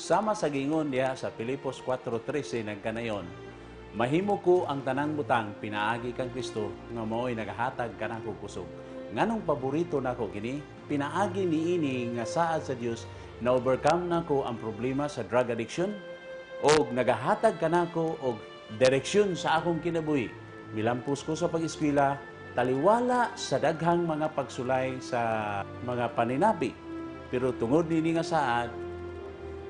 Sama sa gingon diha sa Filipos 4:13 nagkanayon, "Mahimo ko ang tanang butang pinaagi kang Kristo nga mao'y nagahatag kanako kusog." Nganong paborito nako kini? Pinaagi niini nga saad sa Dios na overcome nako ang problema sa drug addiction og nagahatag kanako og direksyon sa akong kinabuhi. Milampos ko sa pag-eskwela, taliwala sa daghang mga pagsulay sa mga paninabi. Pero tungod nini nga saad,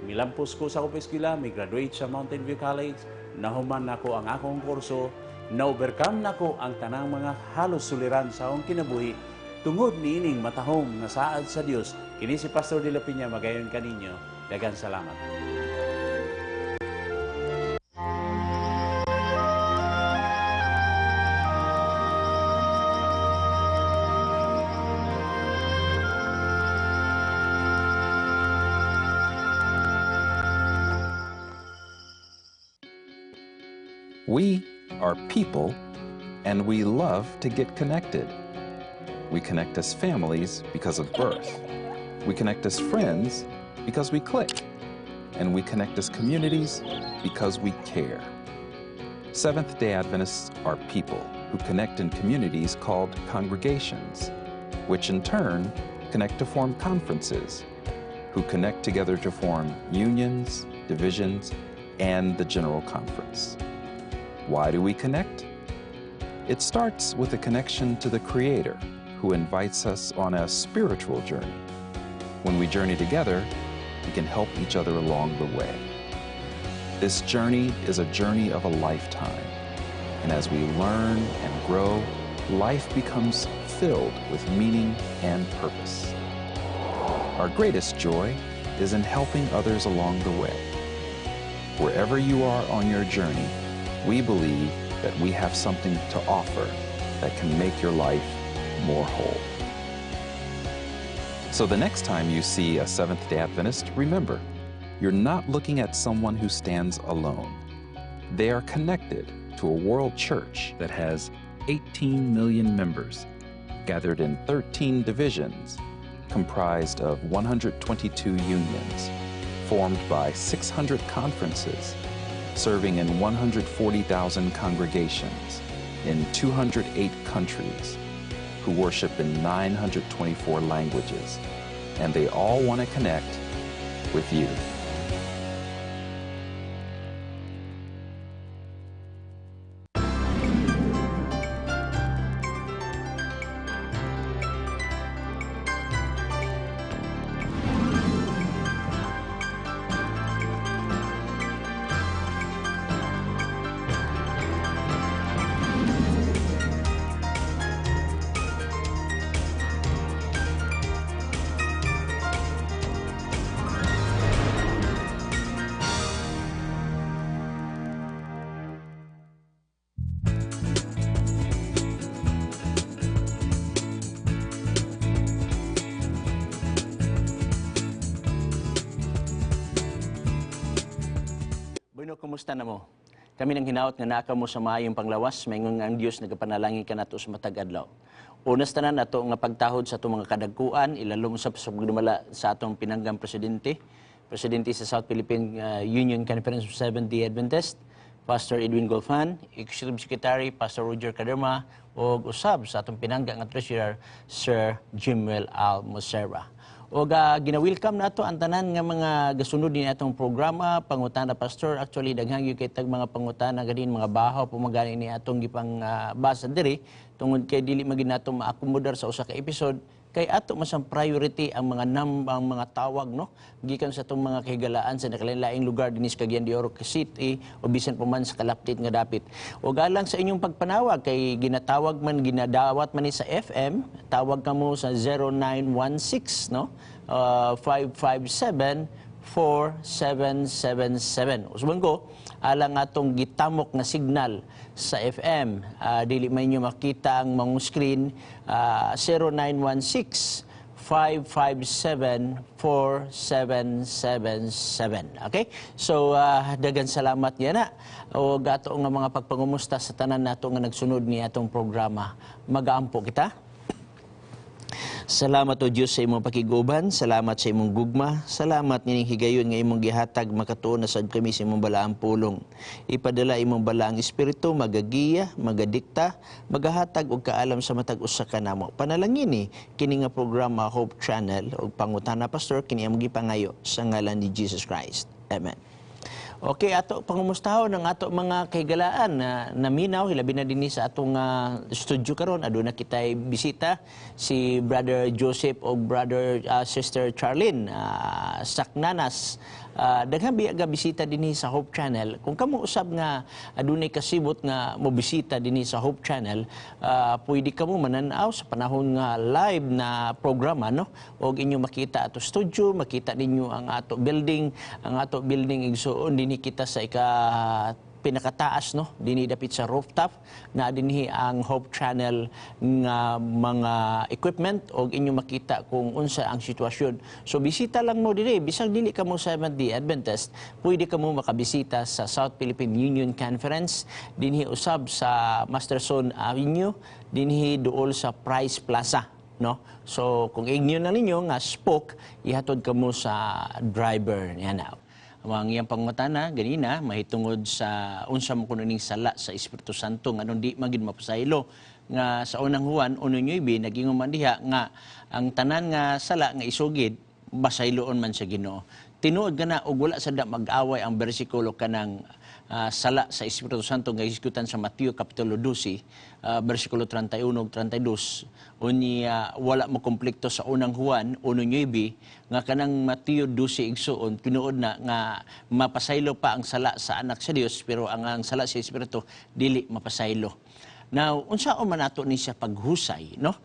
milampos ko sa akong eskwela, mi graduate sa Mountain View College, nahuman nako ang akong kurso, na-overcome nako ang tanang mga halos suliran sa akong kinabuhi tungod niining matahom nga saad sa Dios. Kini si Pastor De La Peña, magayon kaninyo. Daghang salamat. We are people, and we love to get connected. We connect as families because of birth. We connect as friends because we click. And we connect as communities because we care. Seventh-day Adventists are people who connect in communities called congregations, which in turn connect to form conferences, who connect together to form unions, divisions, and the General Conference. Why do we connect? It starts with a connection to the Creator, who invites us on a spiritual journey. When we journey together, we can help each other along the way. This journey is a journey of a lifetime, and as we learn and grow, life becomes filled with meaning and purpose. Our greatest joy is in helping others along the way. Wherever you are on your journey, we believe that we have something to offer that can make your life more whole. So the next time you see a Seventh-day Adventist, remember, you're not looking at someone who stands alone. They are connected to a world church that has 18 million members, gathered in 13 divisions, comprised of 122 unions, formed by 600 conferences, serving in 140,000 congregations in 208 countries, who worship in 924 languages, and they all want to connect with you. Bueno, kumusta na mo? Kami nang hinaot nga naa mo sa maayong panglawas, maingon nga ang Dios nagapanalangin kanato sa matag adlaw. Una sa tanan, ato nga pagtahod sa atong mga kadagkuan, ilalom sa pagdumala sa atong pinanggang presidente, presidente sa South Philippine Union Conference of Seventh-day Adventist, Pastor Edwin Golfan, Executive Secretary Pastor Roger Caderma, ug usab sa atong pinangga nga Treasurer Sir Jimuel Almocera. Og gina-welcome nato ang tanan nga mga gasunod ni atong programa Pangutana Pastor. Actually, daghang gyud kay tag mga pangutana ganin, mga bahaw pumagani ni atong gipang basa diri tungod kay dili man nato maakomodar sa usa ka episode, kay ato mas ang priority ang mga ang mga tawag, no, gikan sa atong mga kahigalaan sa nakalain-laing lugar dinhi sa Cagayan de Oro City o bisan pa man sa kalaptit nga dapit. O galang sa inyong pagpanawag, kay ginatawag man, ginadawat man ni sa FM, tawag kamo sa 0916, no, 557 4777. Usban ko, alang atong gitamok nga signal sa FM, dili man inyo makita ang mga screen, 0916 557-4777. Okay? So, dagan salamat yan na. O ato nga mga pagpangumusta sa tanan nato nga nagsunod ni atong programa. Magaampo kita. Salamat, O Dios, sa imong pakiguban, salamat sa imong gugma, salamat nining higayon nga imong gihatag makatuon na sad kami sa imong balaang pulong. Ipadala imong balaang espiritu, magagiya, magadikta, magahatag og kaalam sa matag usa kanamo. Panalangini kini nga programa Hope Channel ug pangutana, Pastor, kini among gipangayo sa ngalan ni Jesus Christ. Amen. Okay, ato pangumustahon ang ato mga kahigalaan na naminaw hilabi na dinhi sa atong studio karon. Aduna kitay bisita, si Brother Joseph o Brother Sister Charlene Saknanas. Daghan biya ga bisita dinhi sa Hope Channel. Kung kamo usab nga adunay kasibot nga mo bisita dinhi sa Hope Channel, pwede kamo mananaw sa panahon nga live na programa, no, og inyo makita ato studio, makita ninyo ang ato building. Ang ato building, igsuon, dinhi kita sa ika pinakataas, no, dinhi dapit sa rooftop na dinhi ang Hope Channel nga mga equipment og inyo makita kung unsa ang sitwasyon. So bisita lang mo dinhi, bisag dili ka mo Seventh-day Adventist, pwede ka mo makabisita sa South Philippine Union Conference dinhi usab sa Masterson Avenue, dinhi duol sa Price Plaza, no? So kung inyo na ninyo nga spoke, ihatod kamo sa driver niya na. Ang iyang pangutana ganina mahitungod sa unsa mo kuno ning sala sa Espiritu Santo, nganong di man gid mapasaylo, nga sa Unang Juan 1:9 nagingon man diha nga ang tanan nga sala nga isugid pasayloon man sa Ginoo. Tinuod gana og wala sad mag-away ang bersikulo kanang sala sa Espiritu Santo nga hisgutan sa Mateo kapitulo 12 bersikulo 31 ug 32, unya wala mo konflikto sa Unang Juan 1:9 nga kanang Mateo 12, igsuon, tinuod na nga mapasaylo pa ang sala sa anak sa Dios, pero ang sala sa Espiritu dili mapasaylo. Now, unsa man ato ni siya paghusay, no?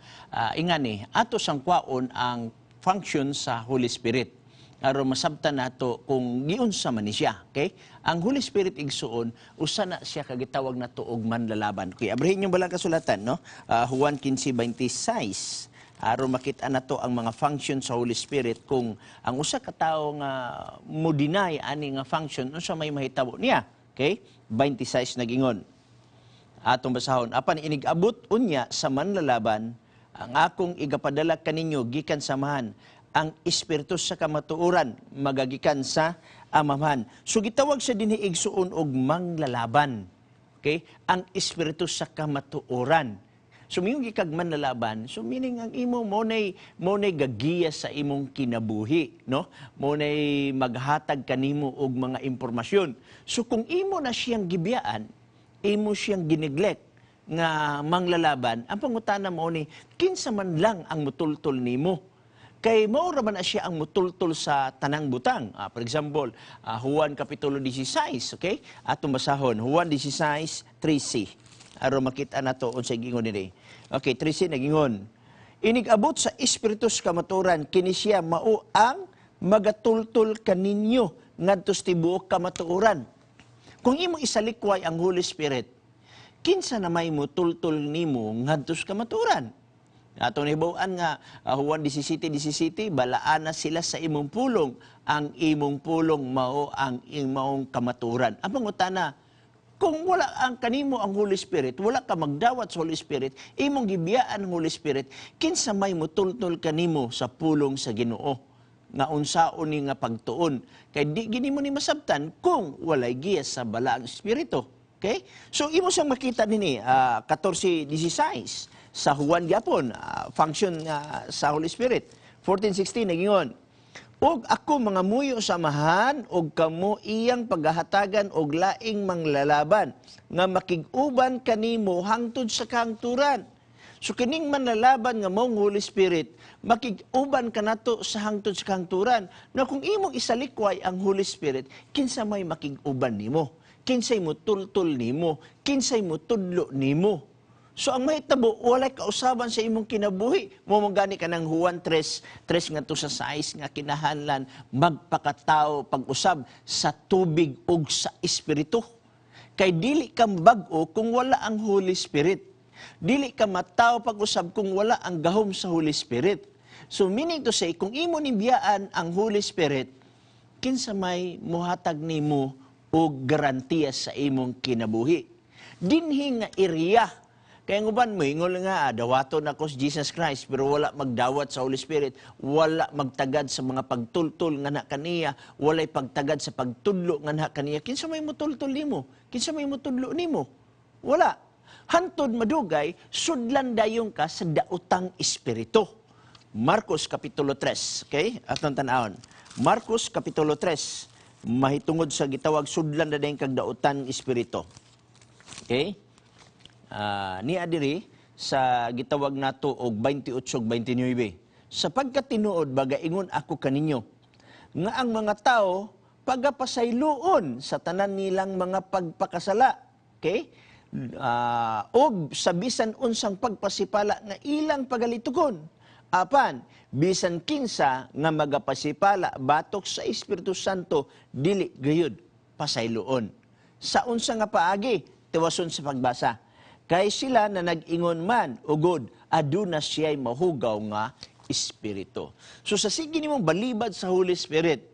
Ingani, ato sang kwaon ang function sa Holy Spirit aron masabtan nato kung giunsa man ni siya. Okay? Ang Holy Spirit, igsuon, usa na siya ka gitawag nato og manlalaban. Okay, abrihin yung balang kasulatan, no? Juan 15:26 aron makita nato ang mga function sa Holy Spirit. Kung ang usa ka tawo nga mo deny ani nga function, unsa may mahitabo niya? Okay? 26, nagingon, atong basahon: "Apan inig-abot unya sa manlalaban, ang akong igapadala kaninyo gikan sa Amahan, ang Espiritu sa kamatuoran magagikan sa Amahan." So gitawag sa dinhi, igsuon, og manglalaban. Okay? Ang Espiritu sa kamatuoran. So mingon gikag manlalaban, so meaning ang imo mo nay gagiya sa imong kinabuhi, no? Mo nay maghatag kanimo og mga impormasyon. So kung imo na siyang gibiyaan, imo siyang gineglect nga manglalaban, ang pangutana mo ni, kinsa man lang ang mutultol nimo? Kay mao ra man na siya ang mutultol sa tanang butang. For example, Juan kapitulo 16, okay? Atong basahon, Juan 16, 3c. Aron makita nato unsay gingon dinhi. Okay, 3c nagingon: "Inig-abot sa Espiritu sa kamatuoran, kini siya mao ang magatultol kaninyo ngadto sa tibuok kamatuoran." Kung imo isalikway ang Holy Spirit, kinsa na may mutultol nimo ngadto sa kamatuoran? Ato nahibaw-an nga Juan 17:17, "Balaana sila sa imong pulong, ang imong pulong mao ang imong kamatuoran." Ang pangutana, kung wala ang kanimo ang Holy Spirit, wala ka magdawat sa Holy Spirit, imong gibiyaan ang Holy Spirit, kinsa may mutultol kanimo sa pulong sa Ginoo nga unsaon ni nga pagtuon? Kay di gini mo ni masabtan kung walay giya sa Balaang Espiritu. Okay? So imo siyang makita dinhi 14:16 sa Juan gyapon, function sa Holy Spirit. 14:16 nagingon: "Ug ako mangamuyo sa Amahan ug kamo iyang paghahatagan og laing manglalaban nga makig-uban kanimo hangtod sa kahangturan." So kining manlalaban nga maong Holy Spirit, makig-uban kanato sa hangtod sa kahangturan. Na kung imong isalikway ang Holy Spirit, kinsa may makig-uban nimo? Kinsay mutultol nimo? Kinsay mutudlo nimo? So ang mahitabo, walay kausaban sa imong kinabuhi. Mo man gani kanang Juan 3, 3 ngadto sa 6 nga kinahanglan magpakatao pag-usab sa tubig ug sa Espiritu. Kay dili ka bag-o kung wala ang Holy Spirit. Dili ka matawo pag-usab kung wala ang gahom sa Holy Spirit. So meaning to say, kung imo nibiyaan ang Holy Spirit, kinsa may muhatag nimo og garantiya sa imong kinabuhi? Dinhi nga area. Kaya ang uban moingon nga, "Ah, dawaton ako si Jesus Christ," pero wala magdawat sa Holy Spirit, wala magtagad sa mga pagtultol nga na kaniya, walay pagtagad sa pagtudlo nga na kaniya. Kinsa may mutultol nimo? Kinsa may mutudlo nimo? Wala. Hantod madugay, sudlan dayon ka sa daotang espiritu. Marcos Kapitulo 3, okay? Atong tan-awon. Marcos Kapitulo 3, mahitungod sa gitawag sudlan na dayon kag daotan espiritu. Okay? Niya diri sa gitawag nato og 28 ug 29. "Sapagkat tinuod baga ingon ako kaninyo nga ang mga tao pagapasayloon sa tanan nilang mga pagpakasala." Okay? "Og sa bisan unsang pagpasipala nga ilang pagalitukon. Apan bisan kinsa nga magapasipala batok sa Espiritu Santo, dili gayud pasayloon." Sa unsa nga paagi? Tiwason sa pagbasa. "Kay sila na nag-ingon man ugod, aduna siya'y mahugaw nga espiritu." So sa sige nimong balibad sa Holy Spirit,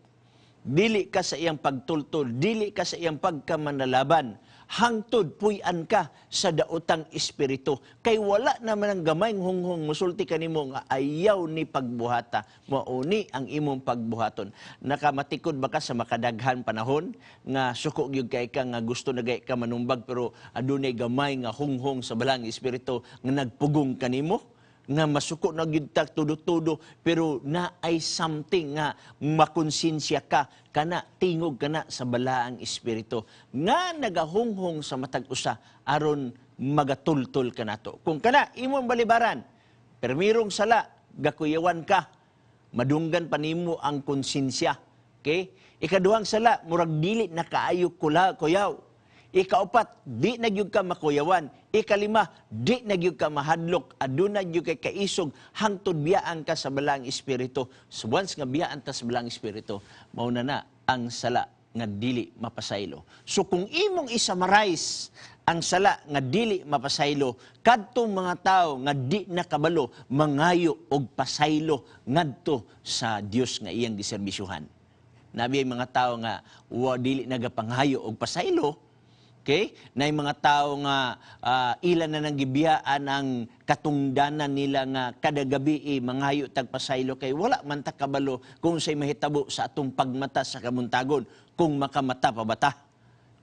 dili ka sa iyang pagtultol, dili ka sa iyang pagkamanalaban, hangtod puy-an ka sa daotang espiritu. Kay wala naman ang gamay hunghong musulti kanimo nga ayaw ni pagbuhata, mauni ang imong pagbuhaton. Nakamatikod ba ka sa makadaghan panahon nga suko gyud kay ka nga gusto na gay ka manumbag, pero adunay gamay nga hunghong sa balang espiritu nga nagpugong kanimo? Nga masuko na gyud ta tudo-tudo, pero naay something nga makonsensya ka kana, tingog kana sa balaang espiritu nga nagahunghong sa matag usa aron magatultol kanato. Kung kana imong balibaran, permirong sala, gakuyawan ka, madunggan pa nimo ang konsensya. Okay? Ikaduhang sala, murag dili na kaayo kula kuyaw. Ikaupat, di na gyud ka makuyawan. Ikalima, di na gyud ka mahadlok. Aduna gyud kay kaisog hangtod biyaan ka sa balang espiritu. So once nga biyaan ta sa balang espiritu, mao na na ang sala nga dili mapasaylo. So kung imong i-summarize ang sala nga dili mapasaylo, kadtong mga tao nga di nakabalo mangayo og pasaylo ngadto sa Dios nga iyang giserbisyuhan. Nabi mga tao nga wa dili nagapanghayo og pasaylo. Okay? Nay mga tao nga ila na nang gibiyaan ang katungdanan nila nga kada gabi eh, manghayo tag pasaylo, kay wala man ta kabalo kung say mahitabo sa atong pagmata sa kamuntagon, kung makamata pa ba ta.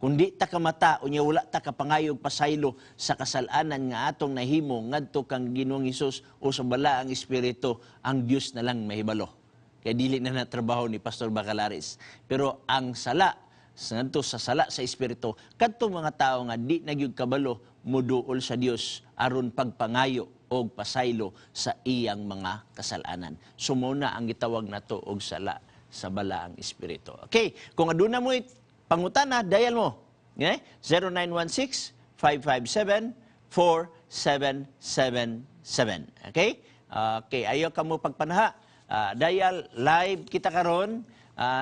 Kung di ta kamata, unya wala ta kapangayog pasaylo sa kasalanan nga atong nahimo ngadto kang Ginoong Hesus o sa balaang espiritu, ang Dios na lang mahibalo. Kay dili na na trabaho ni Pastor Bacalares. Pero ang sala sa ngadto sa sala sa espiritu, kadto mga tao nga di na gyud kabalo, muduol sa Dios aron pagpangayo og pasaylo sa iyang mga kasalanan. So mao na ang gitawag nato og sala sa balaang espiritu. Okay, kung aduna mo pangutana, dial mo. Okay? 0916 557 4777. Okay? Okay, ayaw ka mo pagpanaha. Dial live kita karon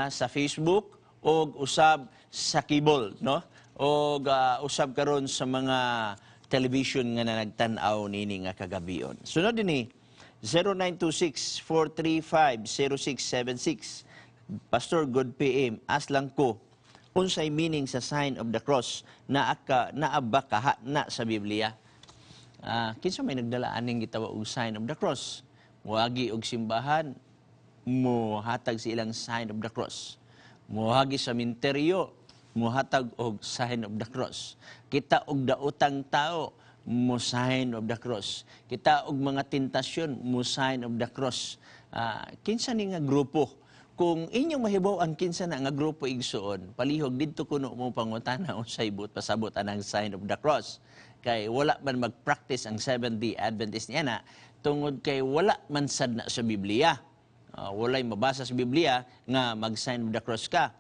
sa Facebook og usab sa cable, no? Og usab karon sa mga television nga na nagtan-aw nini nga kagabion. Sunod dinhi, 0926 435 0676. "Pastor, good PM. Ask lang ko, unsay meaning sa sign of the cross? Naa ka naa ba kaha na sa Biblia?" Kinsa may nagdala aning gitawag og sign of the cross? Muagi og simbahan, muhatag sa ilang sign of the cross. Muagi sa minteryo, muhatag og sign of the cross. Kita og daotang tao, mo sign of the cross. Kita og mga tentasyon, mo sign of the cross. Kinsa ni nga grupo? Kung inyong mahibaw ang kinsa na nga grupo, igsuon, palihog didto kuno mo pangutana unsay buot pasabot anang sign of the cross. Kay wala man mag-practice ang Seventh-day Adventist niya na tungod kay wala man sad na sa Biblia. Walay mabasa sa Biblia nga mag-sign of the cross ka.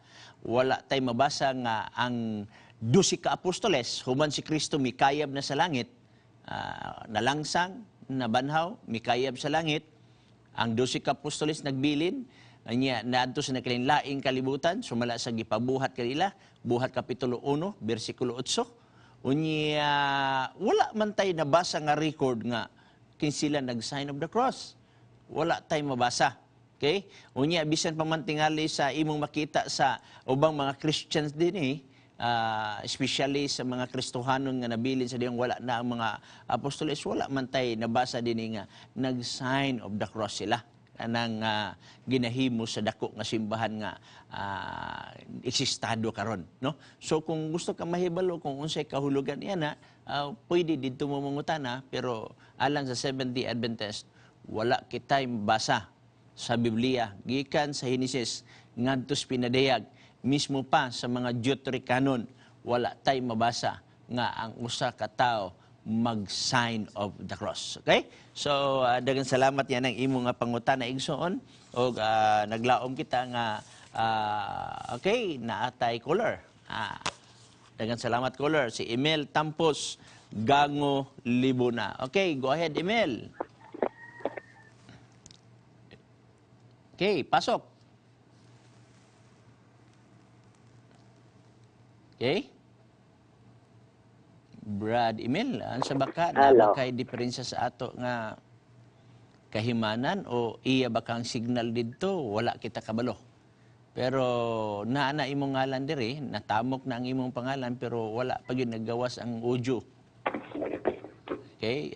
Wala tay mabasa nga ang 12 ka apostoles, human si Kristo mikayab na sa langit, nalangsang, nabanhaw, mikayab sa langit, ang 12 ka apostoles nagbilin, anya naadto sa nagkalain-laing kalibutan, sumala sa gipabuhat kanila, Buhat Kapitulo 1, versikulo 8. Unya wala man tay nabasa nga record nga kin sila nag-sign of the cross. Wala tay mabasa. Okay? Unya, bisan pa man tingali sa imong makita sa ubang mga Christians din eh, especially sa mga Kristohanon nga nabilin sa diyang wala na ang mga apostoles, wala man tay nabasa din nga nag-sign of the cross sila kanang ginahimo sa dako nga simbahan nga eksistado karon, no? So kung gusto ka mahibalo kung unsay kahulugan niya na, pwede didto mo mangutana, pero alang sa Seventh-day Adventist, wala kitay mabasa sa Biblia gikan sa Henesis ngadto sa Pinadayag, mismo pa sa mga Deuterocanon, wala tay mabasa nga ang usa ka tawo mag-sign of the cross. Okay? So, daghang salamat yan ang imong nga pangutana, igsoon, og naglaom kita nga okay, naatay caller. Daghang salamat, caller, si Emil Tampos Gango Libuna. Okay, go ahead, Emil. Okay, pasok. Okay? Brad Emil, ang sa baka na Hello. Ba kay diferensya sa ato nga kahimanan o iya ba kang signal didto, wala kita kabalo. Pero naa na imong ngalan diri, natamok na ang imong pangalan, pero wala pa gyud naggawas ang audio. Okay,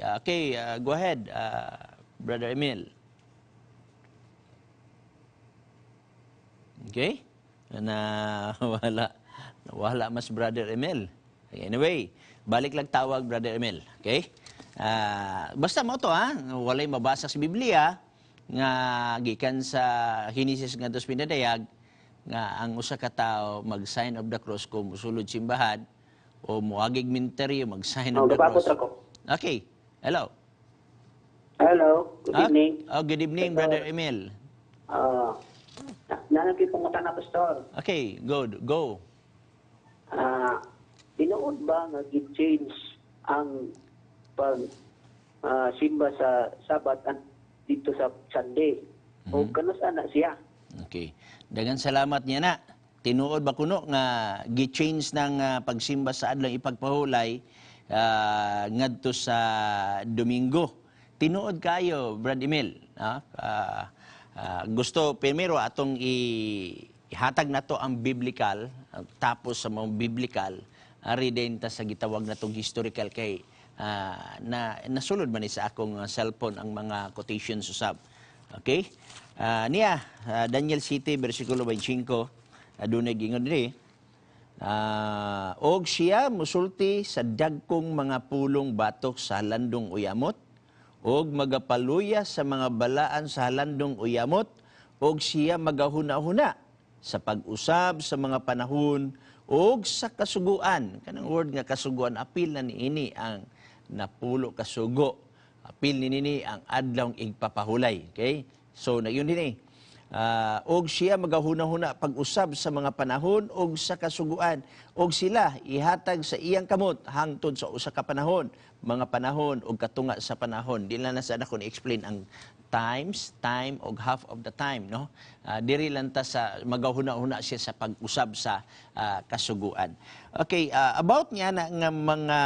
go ahead, Brother Emil. Okay? Na wala mas Brother Emil. Okay, anyway, balik lang tawag, Brother Emil. Okay? Basta mo to ha, walay mabasa sa Biblia nga gikan sa Henesis ngadto sa Pinadayag nga ang usa ka tawo mag-sign of the cross kung musulod simbahan o muagig minteryo mag-sign Oh, of the gababot cross. ako. Okay. Hello. Hello, good evening. Oh, good evening, Brother Emil. Nanang pangutana, Pastor. Okay, go go. Tinuod ba nga gi-change ang pag simba sa Sabat dito sa Sunday? O kanus ana siya? Okay. Daghang salamat niya na. Tinuod ba kuno nga gi-change ng pagsimba sa adlaw ipagpahulay ngadto sa Domingo? Tinuod kayo, Brad Emil. Ha? Gusto primero atong ihatag nato ang biblical, tapos sa mga biblical ari din ta sa gitawag natong historical kay na nasulod man ni sa akong cellphone ang mga quotations usab. Okay? Niya, Daniel 7, versikulo 25, adunay gingon diri. Og siya musulti sa dagkong mga pulong batok sa landong uyamot, og magapaluya sa mga balaan sa landong uyamot, og siya magahuna-huna sa pag-usab sa mga panahon og sa kasuguan. Kanang word nga kasuguan, apil na niini ang napulo kasugo. Apil ni nini ang adlawng igpapahulay. Okay? So, na yun din eh. Og siya magahuna-huna pag-usab sa mga panahon og sa kasuguan, og sila ihatag sa iyang kamot hangtod sa usa ka panahon, mga panahon og katunga sa panahon. Di lang na sa ako ni-explain ang times, time og half of the time, no? Diri lang ta sa magahuna-huna siya sa pag-usab sa kasuguan. Okay, about niya na nga mga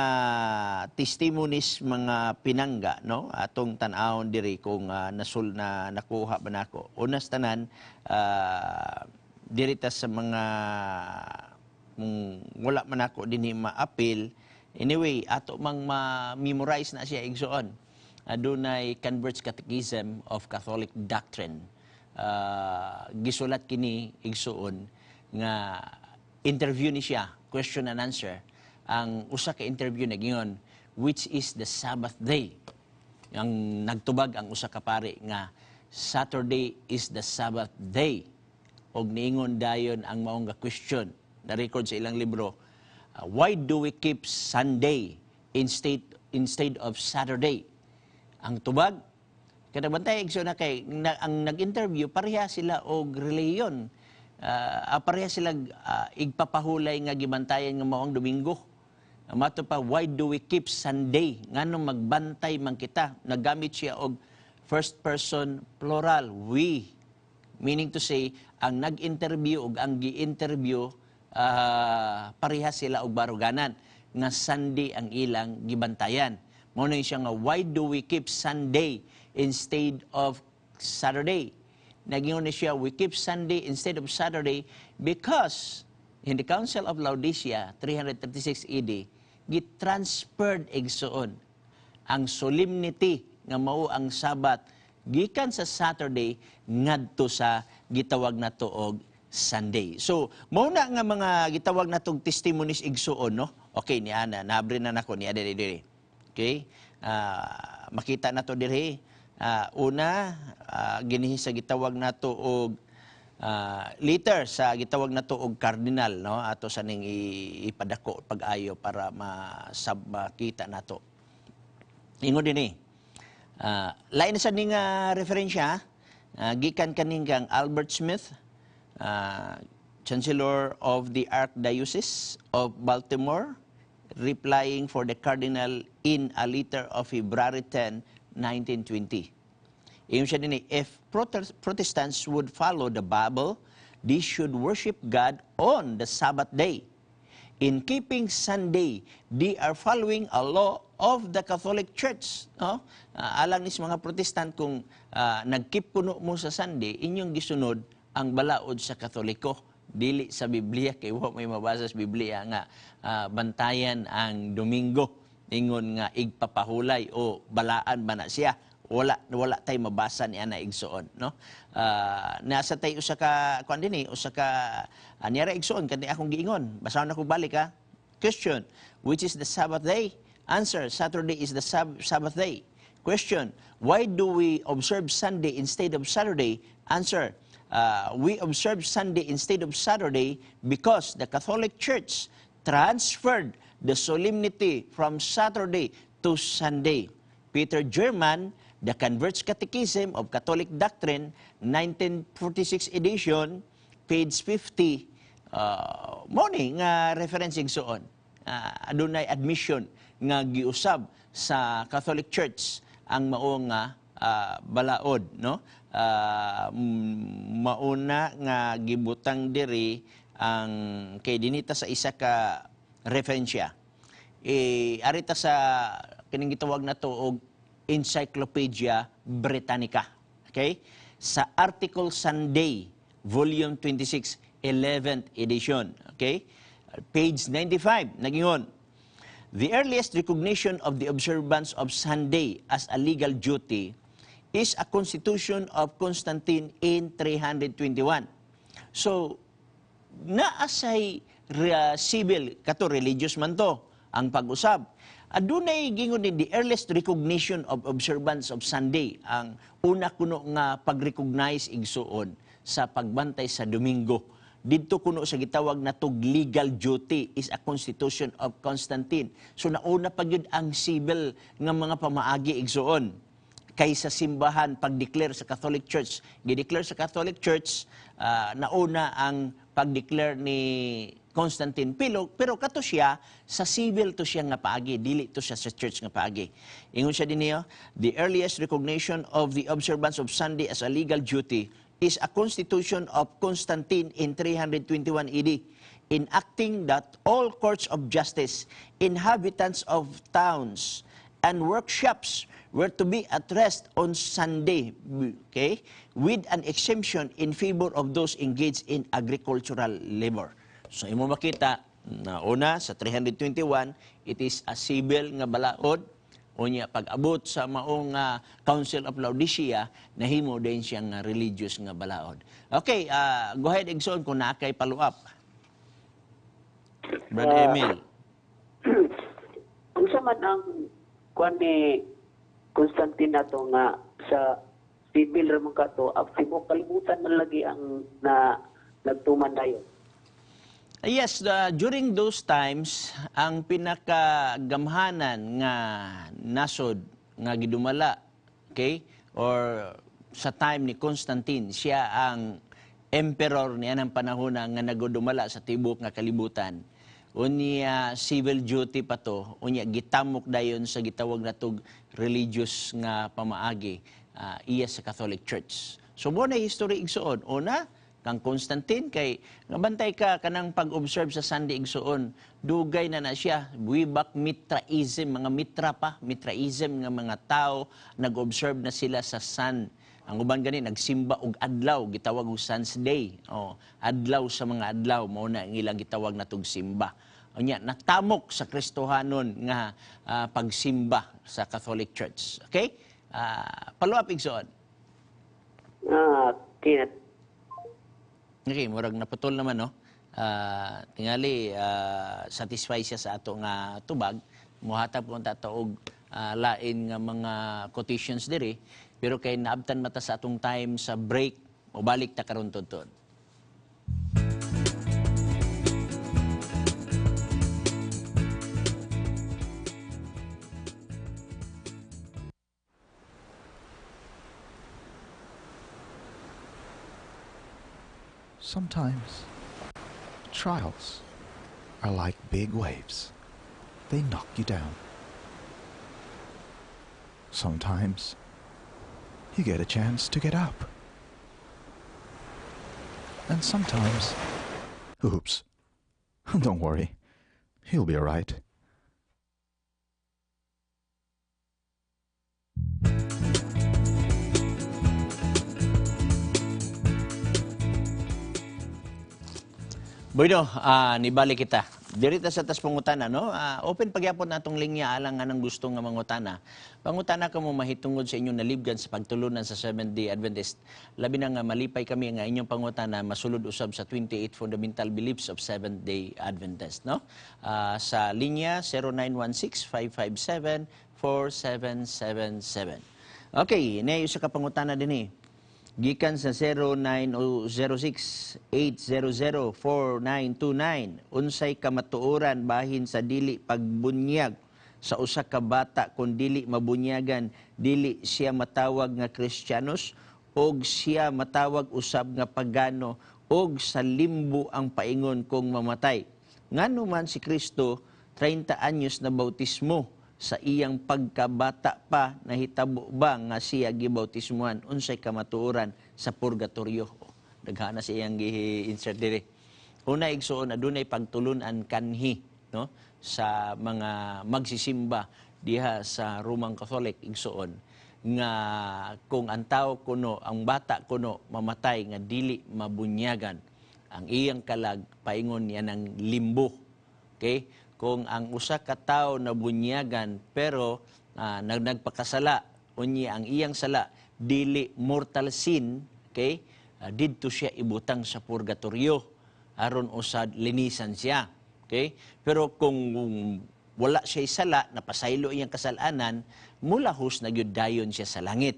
testimonies, mga pinangga, no? Atong tan-awon diri kung nasul na nakuha ba nako. Unas tanan, diri ta sa mga kung wala man ako dinhi maapil. Anyway, ato mang ma-memorize na siya, igsoon. Adunay Converts Catechism of Catholic Doctrine. Gisulat kini, igsuon, nga interview ni siya, question and answer. Ang usa ka interview nagingon, "Which is the Sabbath day?" Ang nagtubag ang usa ka pari nga "Saturday is the Sabbath day." Og niingon dayon ang maong nga question na record sa ilang libro, "Why do we keep Sunday instead of Saturday?" Ang tubag, kada bantay, igsoon na kay na, ang nag-interview pareha sila og relihiyon. Pareha sila igpapahulay nga gibantayan nga mao ang Domingo. Mato pa, "Why do we keep Sunday? Nganong magbantay man kita?" Nagamit siya og first person plural, we. Meaning to say, ang nag-interview og ang gi-interview, pareha sila og baruganan nga Sunday ang ilang gibantayan. Mao na siya nga, "Why do we keep Sunday instead of Saturday. Nagingon ni siya, "We keep Sunday instead of Saturday because in the Council of Laodicea, 336 AD, gitransferred, igsuon, ang solemnity nga mao ang Sabat gikan sa Saturday ngadto sa gitawag nato og Sunday." So, mao na nga mga gitawag natong testimonies, igsuon, no? Okay, ni ana, naabri na nako ni diri diri. Okay? Makita nato diri. Una, ginihi sa gitawag nato og letter sa gitawag nato og cardinal, no? Ato sa ning ipadako pag-ayo para masab makita nato. Ingon din eh. Lain sa ning referensya, gikan kaning kang Albert Smith, Chancellor of the Archdiocese of Baltimore, replying for the Cardinal in a letter of February 10, 1920. Ingon siya din eh, "If Protestants would follow the Bible, they should worship God on the Sabbath day. In keeping Sunday, they are following a law of the Catholic Church." No? Alang ni sa mga Protestant, kung nag-keep kuno mo sa Sunday, inyong gisunod ang balaod sa Katoliko. Dili sa Biblia, kay wa may mabasa sa Biblia nga bantayan ang Domingo. Ingon nga igpapahulay o balaan ba na siya, wala wala tay mabasa ni ana, igsuon, no? Nasa tay usa ka kuan dinhi, usa ka niya ra, igsuon, kani akong giingon. Basahon ako balik ha. Question: Which is the Sabbath day? Answer: Saturday is the Sabbath day. Question: Why do we observe Sunday instead of Saturday? Answer: We observe Sunday instead of Saturday because the Catholic Church transferred the solemnity from Saturday to Sunday. Peter German, The Convert's Catechism of Catholic Doctrine, 1946 edition, page 50. Mo ni nga reference, igsuon. Adunay admission nga giusab sa Catholic Church ang mao nga balaod, no? Mauna nga gibutang diri ang kay dinita sa isa ka referensya. Eh, arita sa kining gitawag nato og Encyclopedia Britannica. Okay? Sa article Sunday, volume 26, 11th edition. Okay? Page 95, nagingon, "The earliest recognition of the observance of Sunday as a legal duty is a constitution of Constantine in 321." So, naasay civil, kato religious man to, ang pag-usab. Adunay gingon ni the earliest recognition of observance of Sunday, ang una kuno nga pag-recognize, igsuon, sa pagbantay sa Domingo. Didto kuno sa gitawag na tog legal duty is a constitution of Constantine. So nauna pa gyud ang civil nga mga pamaagi, igsuon, kaysa simbahan pag-declare sa Catholic Church. Gi-declare sa Catholic Church, nauna ang pag-declare ni Constantine Pilo, pero kato siya sa civil to siya nga paagi, dili to siya sa church nga paagi. Ingon siya din niyo, "The earliest recognition of the observance of Sunday as a legal duty is a constitution of Constantine in 321 AD, enacting that all courts of justice, inhabitants of towns, and workshops were to be at rest on Sunday," okay, "with an exemption in favor of those engaged in agricultural labor." So imo makita na una sa 321, it is a civil nga balaod. Unya pag-abot sa maong Council of Laodicea, nahimo din siyang religious nga balaod. Okay, go ahead, igsoon, kung naa kay follow up. Brother Emil. Unsa man ang kuan ni Constantine nato nga sa civil ra man kato, ang tibuok kalibutan man lagi ang na nagtuman dayon? Yes, during those times, ang pinakagamhanan nga nasod nga gidumala, okay, or sa time ni Constantine, siya ang emperor niya ng panahon na nga nagudumala sa tibok nga kalibutan. Unya civil duty pa to, unya gitamok dayon sa gitawag natog religious nga pamaagi, iya sa Catholic Church. So mo na history, igsuon. Una, kang Constantine, kay ngabantay ka kanang pag-observe sa Sunday, igsuon, dugay na na siya, way back Mithraism, mga Mitra pa, Mithraism nga mga tao, nag-observe na sila sa sun. Ang uban gani nagsimba og adlaw, gitawag og Sun's Day. Oh, adlaw sa mga adlaw mao na ang ilang gitawag natog simba. Unya natamok sa Kristohanon nga pagsimba sa Catholic Church. Okay? Follow up, igsoon. Ah, okay. Okay, murag naputol naman, no? Tingali satisfy siya sa ato nga tubag. Muhatag ko ta og lain nga mga quotations diri, pero kay naabtan mata sa atong time sa break, mobalik ta karon tudtod. Sometimes trials are like big waves. They knock you down. Sometimes you get a chance to get up. And sometimes, oops, don't worry, you'll be all right. Bueno, nibalik kita. Diri ta sa tas pangutana, no? Open pagyapon natong linya alang nga nang gusto nga mangutana. Pangutana kamo mahitungod sa inyong nalibgan sa pagtulunan sa Seventh-day Adventist. Labi na nga malipay kami nga inyong pangutana masulod usab sa 28 Fundamental Beliefs of Seventh-day Adventist, no? Sa linya 0916-557-4777. Okay, na usa ka pangutana dinhi. Gikan sa 0906-800-4929, unsay kamatuoran bahin sa dili pagbunyag sa usa ka bata kung dili mabunyagan, dili siya matawag nga Kristiyanos og siya matawag usab nga pagano og sa limbo ang paingon kung mamatay. Ngano man si Kristo 30 anyos na bautismo sa iyang pagkabata pa, nahitabo ba nga siya gibautismuhan? Unsay kamatuoran sa purgatorio? Oh, daghana sa iyang gi-insert diri. Una, igsuon, adunay pagtulunan kanhi, no, sa mga magsisimba diha sa Roman Catholic, igsuon, nga kung ang tao kuno, ang bata kuno mamatay nga dili mabunyagan, ang iyang kalag paingon niya ng limbo. Okay? Kung ang usa ka tawo nabunyagan pero nagpakasala, unya ang iyang sala dili mortal sin, okay? Didto siya ibutang sa purgatorio aron usad linisan siya. Okay? Pero kung wala siya sala, napasaylo iyang kasalanan, mulahos na gyud dayon siya sa langit.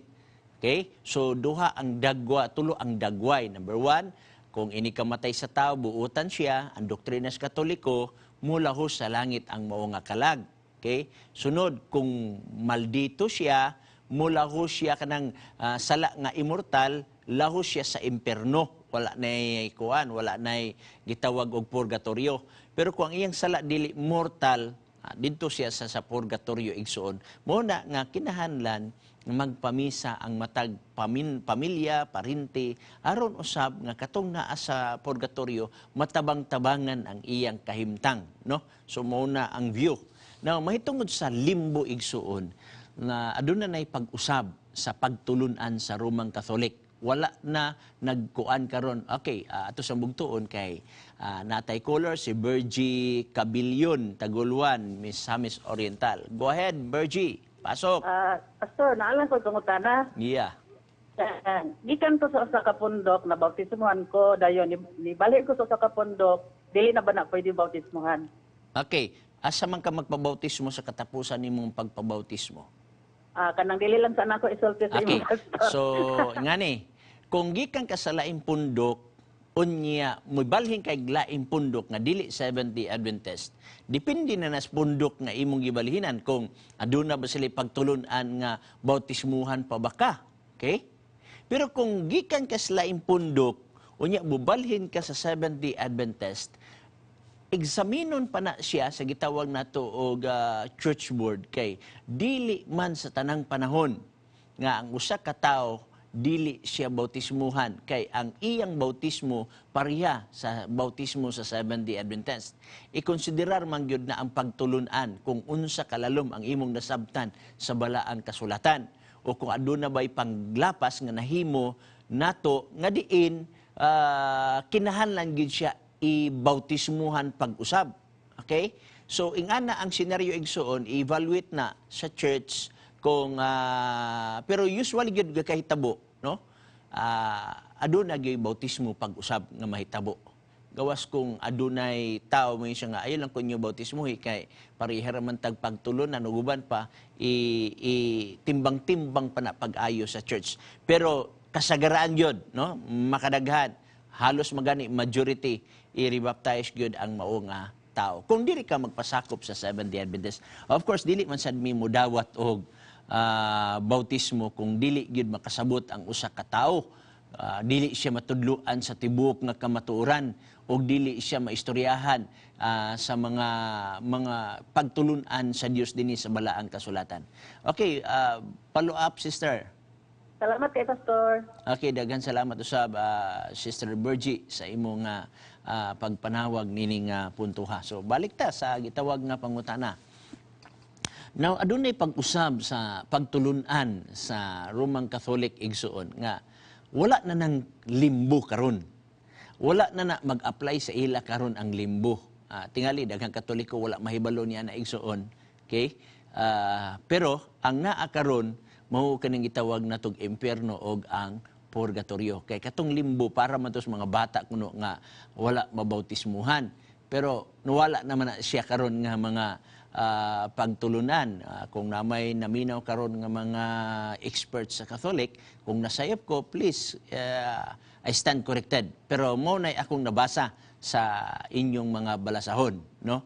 Okay? So duha ang dagwa, tulo ang dagway. Number one, kung ini kamatay sa tao, buutan siya, ang doktrina sa Katoliko, mulahos sa langit ang mao nga kalag. Okay? Sunod, kung maldito siya, mulahos siya kanang sala nga immortal, lahos siya sa imperno. Wala nay kuan, wala nay gitawag og purgatorio. Pero kung ang iyang sala dili mortal, didto siya sa purgatorio, igsuon. Mo na nga kinahanglan magpamisa ang matag pamilya, parente, aron usab nga katong naa sa purgatorio matabang-tabangan ang iyang kahimtang, no? So mao na ang view. Now mahitungod sa limbo, igsuon, na aduna nay pag-usab sa pagtulunan sa Roman Catholic. Wala na nagkuan karon. Okay, ato sa bugtuon kay natay caller si Bergie Cabillion, Taguluan, Misamis Oriental. Go ahead, Bergie. Pasok. Pastor, naalang ko pangutana. Yeah. Gikan ko sa usa ka pundok na bautismuhan ko, dayon nibalik ko sa usa ka pundok, dili na ba na pwede bautismuhan? Okay, asa man ka magpabautismo sa katapusan nimong pagpabautismo? Kanang dili lang sana ko isulti sa Okay. imong pastor. So, ngani, kung gikan ka sa laing pundok, unya mobalhin kay laing pundok nga dili Seventh-day Adventist, depende na nas pundok nga imong gibalhinan kung aduna ba sila pagtulun-an nga bautismuhan pa ba ka. Okay? Pero kung gikan ka sa laing pundok, unya mobalhin ka sa Seventh-day Adventist, eksaminon pa na siya sa gitawag nato og church board kay dili man sa tanang panahon nga ang usa ka tawo dili siya bautismuhan kay ang iyang bautismo pareha sa bautismo sa Seventh-day Adventist. Ikonsiderar man gyud na ang pagtulun-an kung unsa kalalom ang imong nasabtan sa balaang kasulatan. o kung aduna bay panglapas nga nahimo nato nga diin kinahanglan gyud siya ibautismuhan pag-usab. Okay? So ingana ang senaryo, igsuon, i-evaluate na sa church kung pero usually gyud gakahitabo, no? Aduna gyud bautismo pag-usab nga mahitabo. Gawas kung adunay tao mo siya nga ayo lang kunyo bautismo kay pareha ra man tag pagtulunan ug uban pa, i timbang-timbang pa na pag-ayo sa church. Pero kasagaraan gyud, no, makadaghan, halos magani majority, i-rebaptize gyud ang mao nga tao. Kung dili ka magpasakop sa Seventh-day Adventist, of course, dili man sad mi mudawat og bautismo kung dili gyud makasabot ang usa ka tawo. Dili siya matudloan sa tibuok nga kamatuoran o dili siya maistoryahan sa mga pagtulunan sa Dios dinhi sa balaang kasulatan. Okay, follow up, sister. Salamat kay Pastor. Okay, daghan salamat usab, Sister Bergie, sa imong pagpanawag nining puntoha. So balik ta sa gitawag nga pangutana. Now, adunay pag-usab sa pagtulunan sa Roman Catholic, igsuon, nga wala na nang limbo karon. Wala na na mag-apply sa ila karon ang limbo. Tingali daghang Katoliko wala mahibalo niya na, igsuon. Okay? Pero ang naa karon mao kaning gitawag natog impyerno og ang purgatorio. Kay katong limbo para man to sa mga bata kuno nga wala mabautismuhan. Pero nawala naman na siya karon nga mga pagtulunan. Kung namay naminaw karon nga mga experts sa Catholic, kung nasayop ko, please, I stand corrected. Pero mao na akong nabasa sa inyong mga balasahon, no?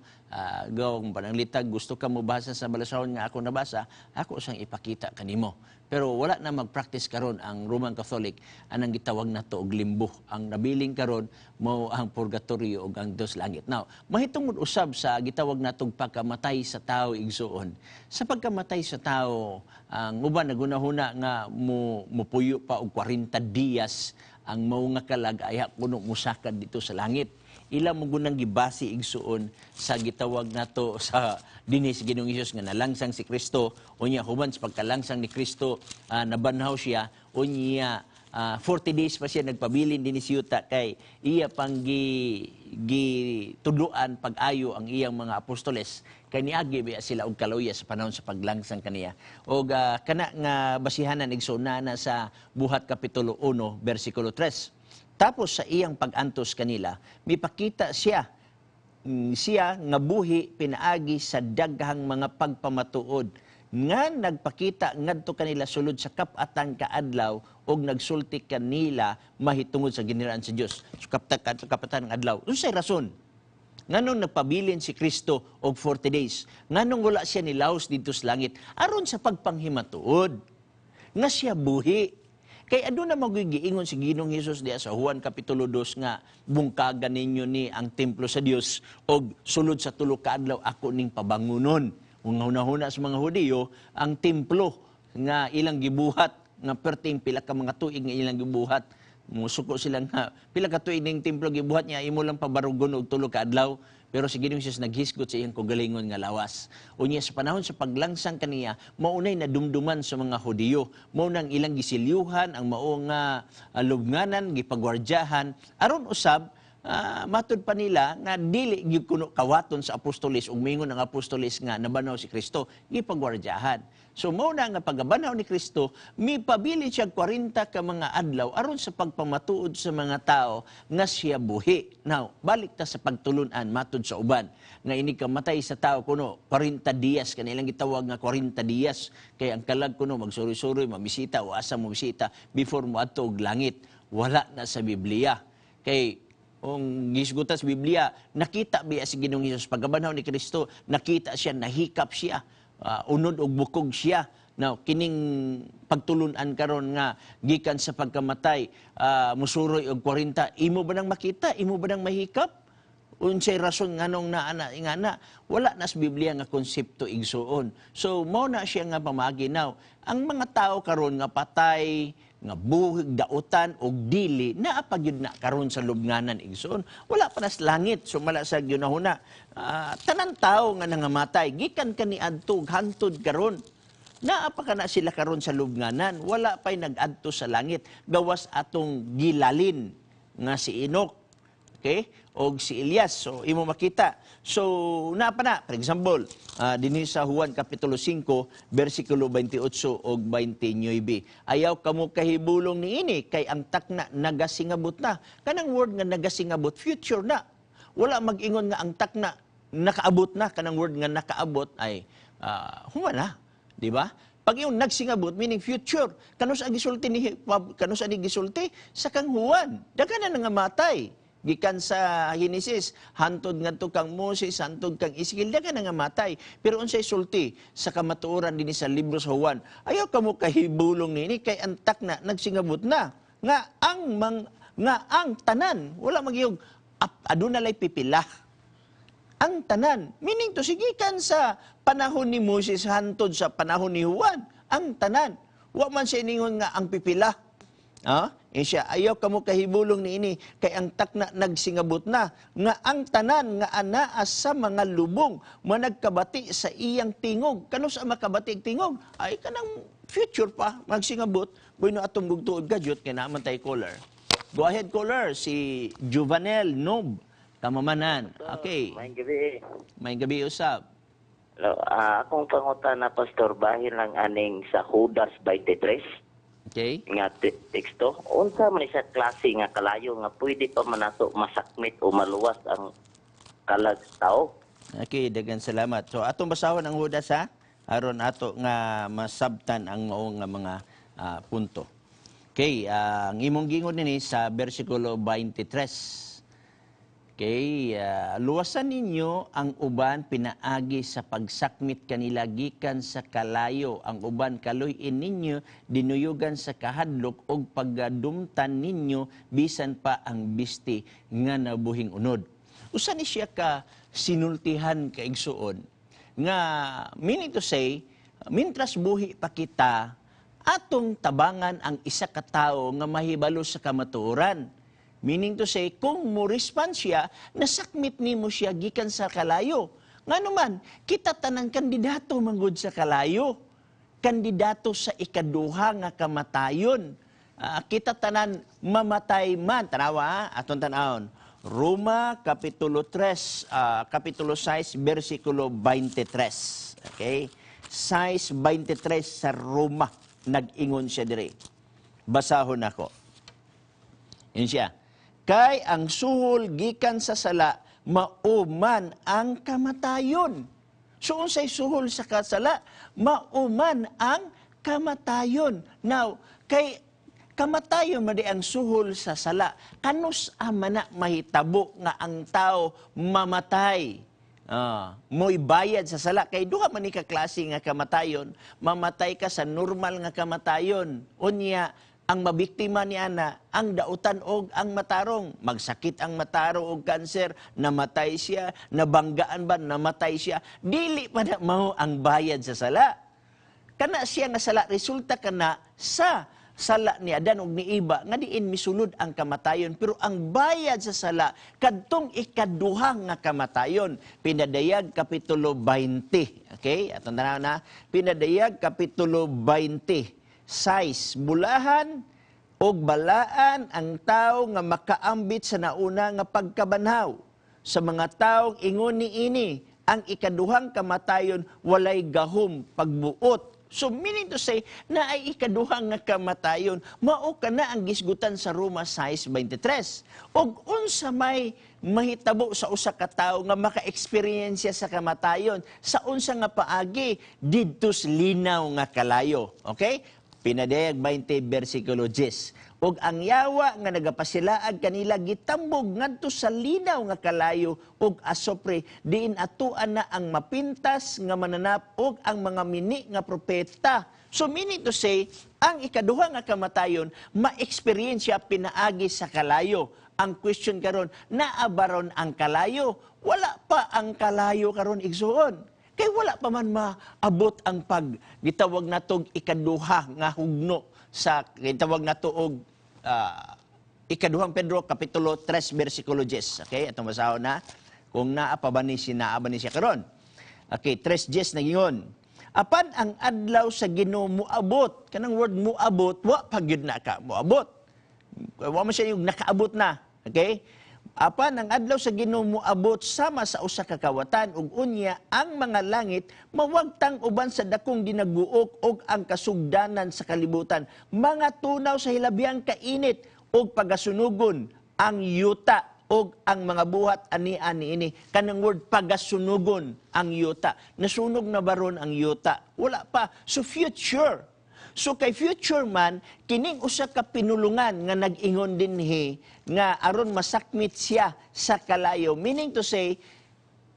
Go, kung pananglitag gusto ka mo basa sa balasahon nga ako nabasa, ako sang ipakita kanimo. Pero wala na mag-practice karon ang Roman Catholic anang gitawag nato og limbo. Ang nabiling karon mao ang purgatorio ug ang dos langit. Now, mahitungod usab sa gitawag natog pagkamatay sa tao, igsuon. Sa pagkamatay sa tao, ang uban nagunahuna nga mo mupuyo pa og 40 dias ang mao nga kalag ayha kuno musakad dito sa langit. Ila mo gunang gibasi, igsuon, sa gitawag nato sa dinhi sa Ginoong Hesus nga nalangsang si Kristo. Unya human sa pagkalangsang ni Kristo, nabanhaw siya, unya 40 days pa siya nagpabilin dinhi sa yuta kay iya pang gi gitudloan pag-ayo ang iyang mga apostoles kay niagi biya sila og kaluya sa panahon sa paglangsang kaniya. Og kana nga basihanan, igsuon, na sa Buhat kapitulo 1 bersikulo 3. Tapos sa iyang pag-antos kanila, mipakita siya siya nga buhi pinaagi sa daghang mga pagpamatuod nga nagpakita ngadto kanila sulod sa kap-atan ka adlaw og nagsulti kanila mahitungod sa giniraan sa Dios. So, kapatan ng adlaw. Unsay rason? Nganong nagpabilin si Kristo og 40 days? Nganong wala siya nilaos didto sa langit? Aron sa pagpanghimatuod nga siya buhi. Kay aduna magigiingon si Ginoong Hesus diya sa Juan kapitulo 2 nga bungkagan ninyo ni ang templo sa Dios og sulod sa 3 ka adlaw ako ning pabangunon. Kung hunahuna sa mga Hudiyo, ang templo nga ilang gibuhat nga perting pila ka mga tuig nga ilang gibuhat, musuko sila nga pila ka tuig ning templo gibuhat niya, imo lang pabarugon og 3 ka adlaw. Pero si Ginoong Hesus naghisgot sa iyang kagalingon nga lawas. Unya sa panahon sa paglangsang kaniya, maunay nadumduman sa mga Hudiyo. Mao nang ilang gisilyuhan ang mao nga lubnganan, gipagwardyahan aron usab matud pa nila nga dili gyud kuno kawaton sa apostoles ug mingon ang apostoles nga nabanhaw si Kristo, gipagwardyahan. So mao na nga pagkabanhaw ni Kristo, mipabili siya 40 ka mga adlaw aron sa pagpamatuod sa mga tao nga siya buhi. Now, balik ta sa pagtulunan matud sa uban nga inig kamatay sa tao kuno 40 dias, kanilang gitawag nga 40 dias kay ang kalag kuno magsuri-suri, mamisita o asa mo bisita before mo adto og langit. Wala na sa Biblia. Kay kung gisgutan sa Biblia, nakita biya si Ginoong Hesus pagkabanhaw ni Kristo, nakita siya, nahikap siya, unod og bukog siya. Now, kining pagtulunan karon nga gikan sa pagkamatay, musuroy og 40, imo ba nang makita? Imo ba nang mahikap? Unsay rason nganong naa na ingana? Wala na sa Biblia nga konsepto, igsuon. So mao na siya nga pamagi. Now, ang mga tao karon nga patay, nga buhig, dautan og dili, naa pa gyud na karon sa lubnganan, igsuon. Wala pa na sa langit, sumala sa ginahuna. Tanan tao nga nangamatay gikan kaniadto hantod karon. Naa pa kana sila karon sa lubnganan, wala pa'y nag-adto sa langit gawas atong gilalin nga si Enoch, okay? Og si Elias. So imo makita. So naa pa na, for example, dinhi sa Juan kapitulo 5 bersikulo 28 og 29. "Ayaw kamo kahibulong niini kay ang takna nagasingabot na." Kanang word nga nagasingabot, future na. Wala mag-ingon nga ang takna nakaabot na. Kanang word nga nakaabot ay human na, di ba? Pag yung nagsingabot, meaning future. Kanus ang gisulti sa kang Juan. Daghan na nangamatay. Gikan sa Genesis, hantod ngadto kang Moses, hantod kang Ezekiel, daghan na nangamatay. Pero unsay sulti sa kamatuoran dinhi sa libro sa Juan? "Ayaw kamo kahibulong nini kay ang takna nagsingabot na." Nga ang tanan, wala magyog aduna lay pipila, ang tanan. Meaning to, gikan sa panahon ni Moses hantod sa panahon ni Juan, ang tanan. Wa man siya iningon nga ang pipila. Ah? Eh siya, "Ayaw kamo kahibulong niini kay ang takna nagsingabot na nga ang tanan nga anaa sa mga lubong managkabati sa iyang tingog." Kanus ang makabati og tingog? Ay kanang future pa magsingabot. Bueno, atong bugtuod ka jud kay naa man tay caller. Go ahead, caller, si Juvenel Nob Kamamanan. Okay. Maayong gabi. Maayong gabi usab. Hello, akong pangutana, Pastor, bahin lang aning sa Judas 23 nga teksto. Unsa man siya klase nga kalayo nga pwede pa man nato masakmit o maluwas ang kalag sa tao? Okay, daghang salamat. So atong basahon ang Judas ha, aron ato nga masabtan ang mao nga mga punto. Okay, ang imong gingon nini sa bersikulo 23. Okay, luwasan ninyo ang uban pinaagi sa pagsakmit kanila gikan sa kalayo. Ang uban kaluy-in ninyo, dinuyugan sa kahadlok og pagdumtan ninyo bisan pa ang bisti nga nabuhing unod. Usa ni siya ka sinultihan, kaigsuon, nga meaning to say, mintras buhi pa kita, atong tabangan ang isa ka tawo nga mahibalo sa kamatuoran. Meaning to say, kung mo respond siya, nasakmit nimo siya gikan sa kalayo. Ngano man, kita tanang kandidato manggod sa kalayo. Kandidato sa ikaduha nga kamatayon. Kita tanan mamatay man. Tanawa, atong tanawon. Roma, Kapitulo 3, Kapitulo 6, versikulo 23. Okay? 6.23 sa Roma. Nag-ingon siya dire. Basahon ako. Yun siya. "Kay ang suhol gikan sa sala, mauman ang kamatayon." So unsay suhol sa kasala? Mauman ang kamatayon. Now, kay kamatayon man di ang suhol sa sala, kanus ama na mahitabo nga ang tao mamatay? Mo'y bayad sa sala. Kay duha man ni ka klase nga kamatayon. Mamatay ka sa normal nga kamatayon. Unya, ang mabiktima ni ana ang dautan og ang matarong. Magsakit ang matarong og kanser, namatay siya. Nabanggaan ba, namatay siya. Dili pa na mao ang bayad sa sala. Kana siya nga sala, resulta kana sa sala ni Adan ug ni Eva nga diin misulod ang kamatayon. Pero ang bayad sa sala kadtong ikaduha nga kamatayon. Pinadayag kapitulo 20. Okay, atong tanaw na Pinadayag kapitulo 20. 6. "Bulahan og balaan ang tao nga makaambit sa nauna nga pagkabanhaw. Sa mga taong ingon niini, ang ikaduhang kamatayon walay gahom pagbuot." So meaning to say, na ay ikaduhang nga kamatayon, mao ka na ang gisgutan sa Roma 6.23. Og unsa may mahitabo sa usa ka tawo nga maka-eksperyensya sa kamatayon, sa unsa nga paagi? Didto sa linaw nga kalayo. Okay? Pinadayag 20 versikulo 10. "Og ang yawa nga nagapasilaag kanila gitambog ngadto sa linaw nga kalayo ug asopre, diin atuan na ang mapintas nga mananap ug ang mga mini nga propeta." So meaning to say, ang ikaduha nga kamatayon ma-eksperyensya pinaagi sa kalayo. Ang question karon, naa ba ron ang kalayo? Wala pa ang kalayo karon, igsuon. Kay wala pa man maabot ang pag gitawag natog ikaduha nga hugno sa gitawag nato og Ikaduhang Pedro kapitulo 3 bersikulo 10. Okay, atong basahon na kung naa pa ba ni, naa ba ni siya karon. Okay, 3:10 nagingon. Apan ang adlaw sa Ginoo muabot, kanang word "muabot", wa pa gyud na ka muabot. Wa man siya yung nakaabot na. Okay? Apan ang adlaw sa Ginoo moabot sama sa usa ka kawatan, ug unya ang mga langit mawagtang uban sa dakong dinaguok, ug ang kasugdanan sa kalibutan mga tunaw sa hilabiang kainit, ug pagasunugon ang yuta ug ang mga buhat ani ani ini. Kanang word "pagasunugon ang yuta", nasunog na baron ang yuta? Wala pa. So future. So kay future man, kining usa ka pinulungan nga nag-ingon dinhi nga aron masakmit siya sa kalayo. Meaning to say,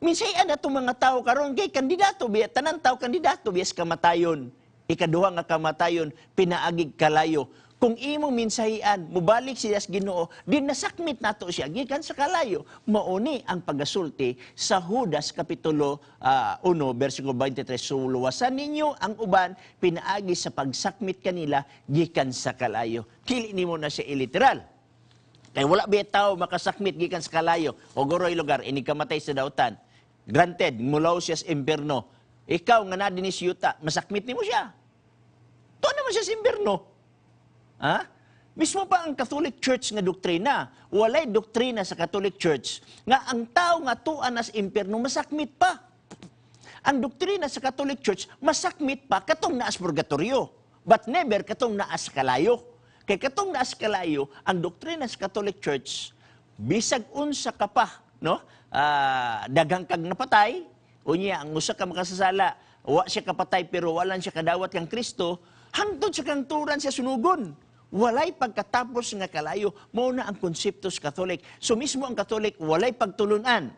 minsay na itong mga tao karon kay kandidato biya, tanan tao kandidato biya sa kamatayon. Ikaduha nga kamatayon, pinaagig kalayo. Kung imong minsahian, mubalik siya sa Ginoo, di nasakmit nato siya gikan sa kalayo. Mauni ang pagasulti sa Judas kapitulo 1 versikulo 23. So luwasan ninyo ang uban pinaagi sa pagsakmit kanila gikan sa kalayo. Dili nimo na siya iliteral. Kay wala ba tao makasakmit gikan sa kalayo o goroy lugar ini kamatay sa dautan. Granted, mulaw siya sa impierno. Ikaw nga na dinhi sa yuta, masakmit nimo siya? Tuwa naman siya sa impierno. Ha? Mismo pa ang Catholic Church nga doktrina, walay doktrina sa Catholic Church nga ang tao nga tuan na sa impierno masakmit pa. Ang doktrina sa Catholic Church, masakmit pa katong naas purgatorio, but never katong naas kalayo. Kay katong naas kalayo, ang doktrina sa Catholic Church, bisag unsa ka pa, no? Daghang kag napatay, unya ang usa ka makasasala, wa siya kapatay pero wala siya kadawat kang Kristo, hangtod sa kangturan siya sunugon. Walay pagkatapos nga kalayo, mao na ang konsepto sa Catholic. So mismo ang Catholic, walay pagtulunan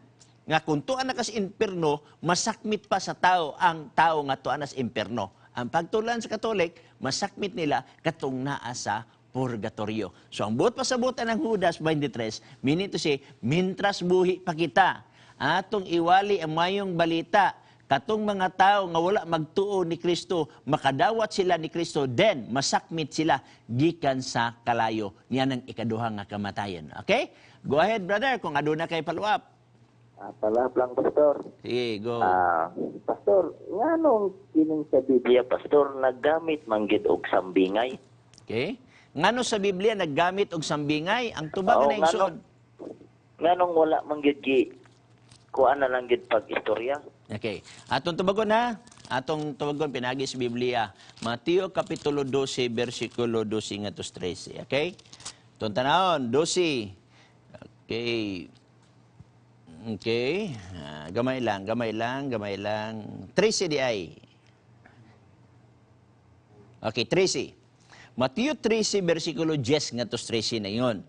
nga kung tuan na ka sa impierno, masakmit pa sa tao ang tao nga tuan na sa impierno. Ang pagtulunan sa Catholic, masakmit nila katong naa sa purgatorio. So ang buot pasabutan ng Judas 23, meaning to say, mintras buhi pa kita, atong iwali ang mayong balita, katong mga tao nga wala magtuo ni Kristo, makadawat sila ni Kristo, then masakmit sila gikan sa kalayo. Niya ang ikaduha nga kamatayon. Okay? Go ahead, brother, kung aduna kay follow up. Follow up lang, Pastor. Sige, go. Pastor, nganong kining sa Biblia, Pastor, naggamit man gyud og sambingay? Okay? Ngano sa Biblia naggamit og sambingay? Ang tubag Oo, na igsoon. Nganong wala man gyud gi kuan na lang gyud pag istorya? Okay. Atong tubagon ha. Atong tubagon pinagi sa Biblia. Mateo kapitulo 12 versikulo 12 ngadto 13. Okay? Atong tanawon 12. Okay. Okay. Gamay lang, gamay lang, gamay lang. 13 di ay. Okay, 13. Mateo 13 versikulo 10 ngadto 13 na ingon.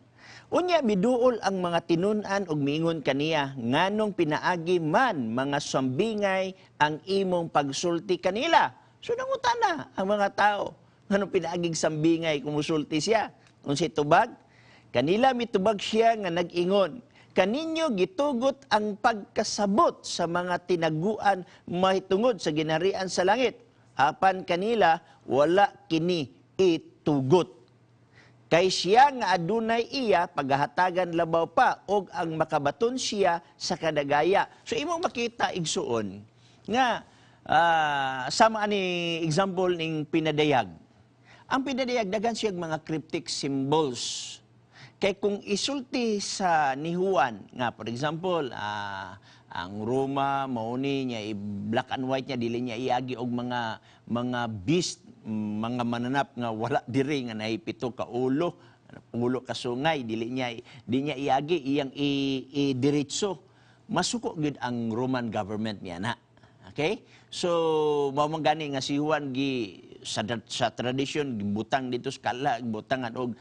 Unya miduol ang mga tinun-an ug miingon kaniya, "Nganong pinaagi man mga sambingay ang imong pagsulti kanila?" So nangutana ang mga tao, nganong pinaagig sambingay kung musulti siya? Unsay tubag? Kanila mitubag siya nga nag-ingon, "Kaninyo gitugot ang pagkasabot sa mga tinaguan mahitungod sa ginharian sa langit. Apan kanila wala kini itugot. Kay siya nga adunay iya paghahatagan labaw pa, og ang makabaton siya sa kadagaya." So imong makita, igsuon, nga sama ani example ning pinadayag. Ang pinadayag, daghan siya mga cryptic symbols. Kay kung isulti sa ni Juan nga, for example, ang Roma mauni niya i black and white niya, dili niya iagi og mga beast, mga mananap nga wala diri, nga naay pito ka ulo, ulo ka sungay, di niya iagi, iyang i diretso, masuko gyud ang Roman government niya na. Okay? So mao man gani nga si Juan gi sa tradisyon gibutang dito sa kala, gibutangan og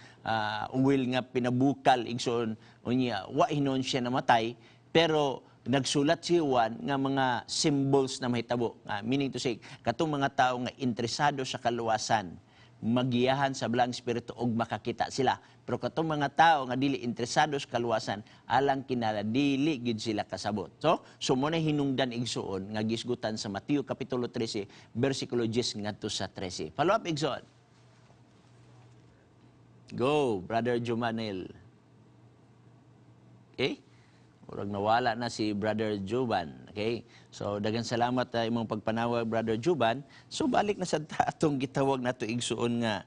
oil nga pinabukal, igsoon. Unya wa hinon siya namatay, pero nagsulat si Juan nga mga symbols na mahitabo. Meaning to say, katong mga tao nga interesado sa kaluwasan, magiyahan sa Balaang Espiritu og makakita sila. Pero katong mga tao nga dili interesado sa kaluwasan, alang kinala dili gid sila kasabot. So mo na hinungdan, igsuon, nga gisgutan sa Mateo kapitulo 13 versikulo 10 ngadto sa 13. Follow up, igsuon. Go, Brother Jumanel. Okay? Murag nawala na si Brother Juban. Okay. So daghang salamat imong pagpanawag, Brother Juban. So balik na sa atong gitawag nato, igsuon, nga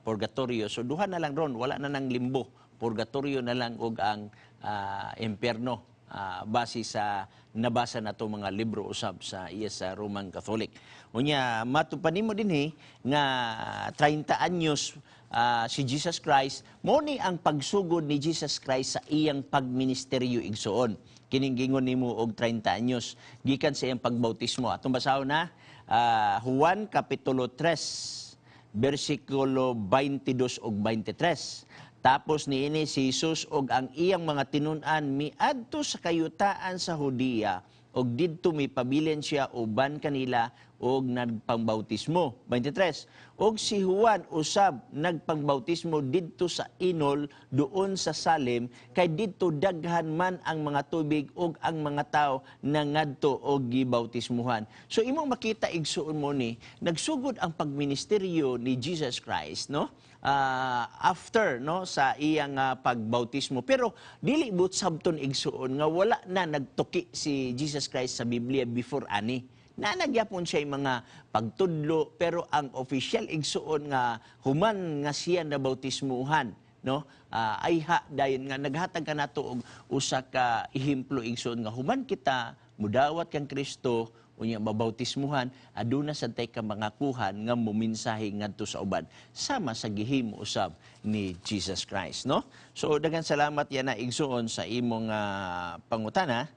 purgatorio. So duha na lang ron, wala na nang limbo. Purgatorio na lang ug ang impyerno base sa nabasa nato mga libro usab sa iya sa Roman Catholic. Unya matupan nimo dinhi nga 30 anyos si Jesus Christ, mo ni ang pagsugod ni Jesus Christ sa iyang pagministeryo, igsuon. Kining gingon nimo og 30 anyos gikan sa iyang pagbautismo. Atong basahon na Juan kapitulo 3 bersikulo 22 ug 23. Tapos niini si Jesus ug ang iyang mga tinun-an miadto sa kayutaan sa Judea ug didto mipabilin siya uban kanila ug nagpangbautismo. 23. Ug si Juan usab nagpangbautismo didto sa Enon doon sa Salim kay didto daghan man ang mga tubig ug ang mga tao nangadto og gibautismuhan. So imong makita, igsuon, mo ni nagsugod ang pagministeryo ni Jesus Christ, no? After, no, sa iyang pagbautismo. Pero dili but sabton, igsuon, nga wala na nagtuki si Jesus Christ sa Biblia before ani. Na nagyapon siya yung mga pagtudlo, pero ang official, igsuon, nga human nga siya na bautismuhan, no, ay ha dayon nga naghatag ka nato og usa ka ehemplo, igsuon, nga human kita mudawat kang Kristo unya mabautismuhan, aduna sad tay ka mangakuhan nga mumensahe ngadto sa uban sama sa gihimo usab ni Jesus Christ, no? So daghan salamat yan na, igsuon, sa imong pangutana.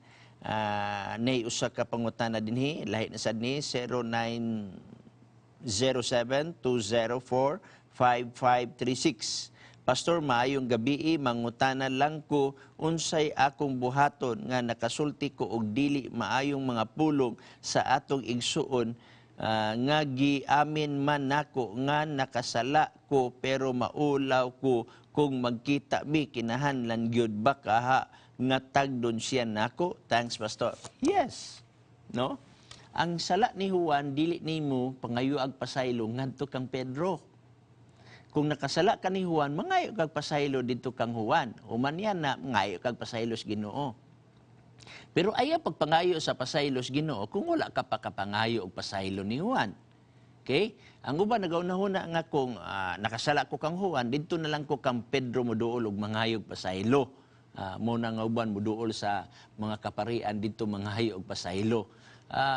Nay usa ka pangutana dinhi, lahi na sad ni 0907 204 5536. "Pastor, maayong gabi. Mangutana lang ko, unsay akong buhaton nga nakasulti ko og dili maayong mga pulong sa atong igsuon nga giamin man nako nga nakasala ko, pero maulaw ko kung magkita mi, kinahanglan gyud ba kaha nga tagdon siya nako? Thanks, Pastor." Yes. No? Ang sala ni Juan, dili nimo pangayo ag pasaylo ngadto kang Pedro. Kung nakasala ka ni Juan, mangayo kag pasaylo didto kang Juan. Human yan na, mangayo kag pasaylo sa Ginoo. Pero ayaw pagpangayo sa pasaylo sa Ginoo kung wala ka pa kapangayo og pasaylo ni Juan. Okay? Ang uban nagaunahuna nga kung nakasala ko kang Juan, didto na lang ko kang Pedro moduol og mangayog pasaylo. Mo na nga uban moduol sa mga kaparian didto mangayo og pasaylo.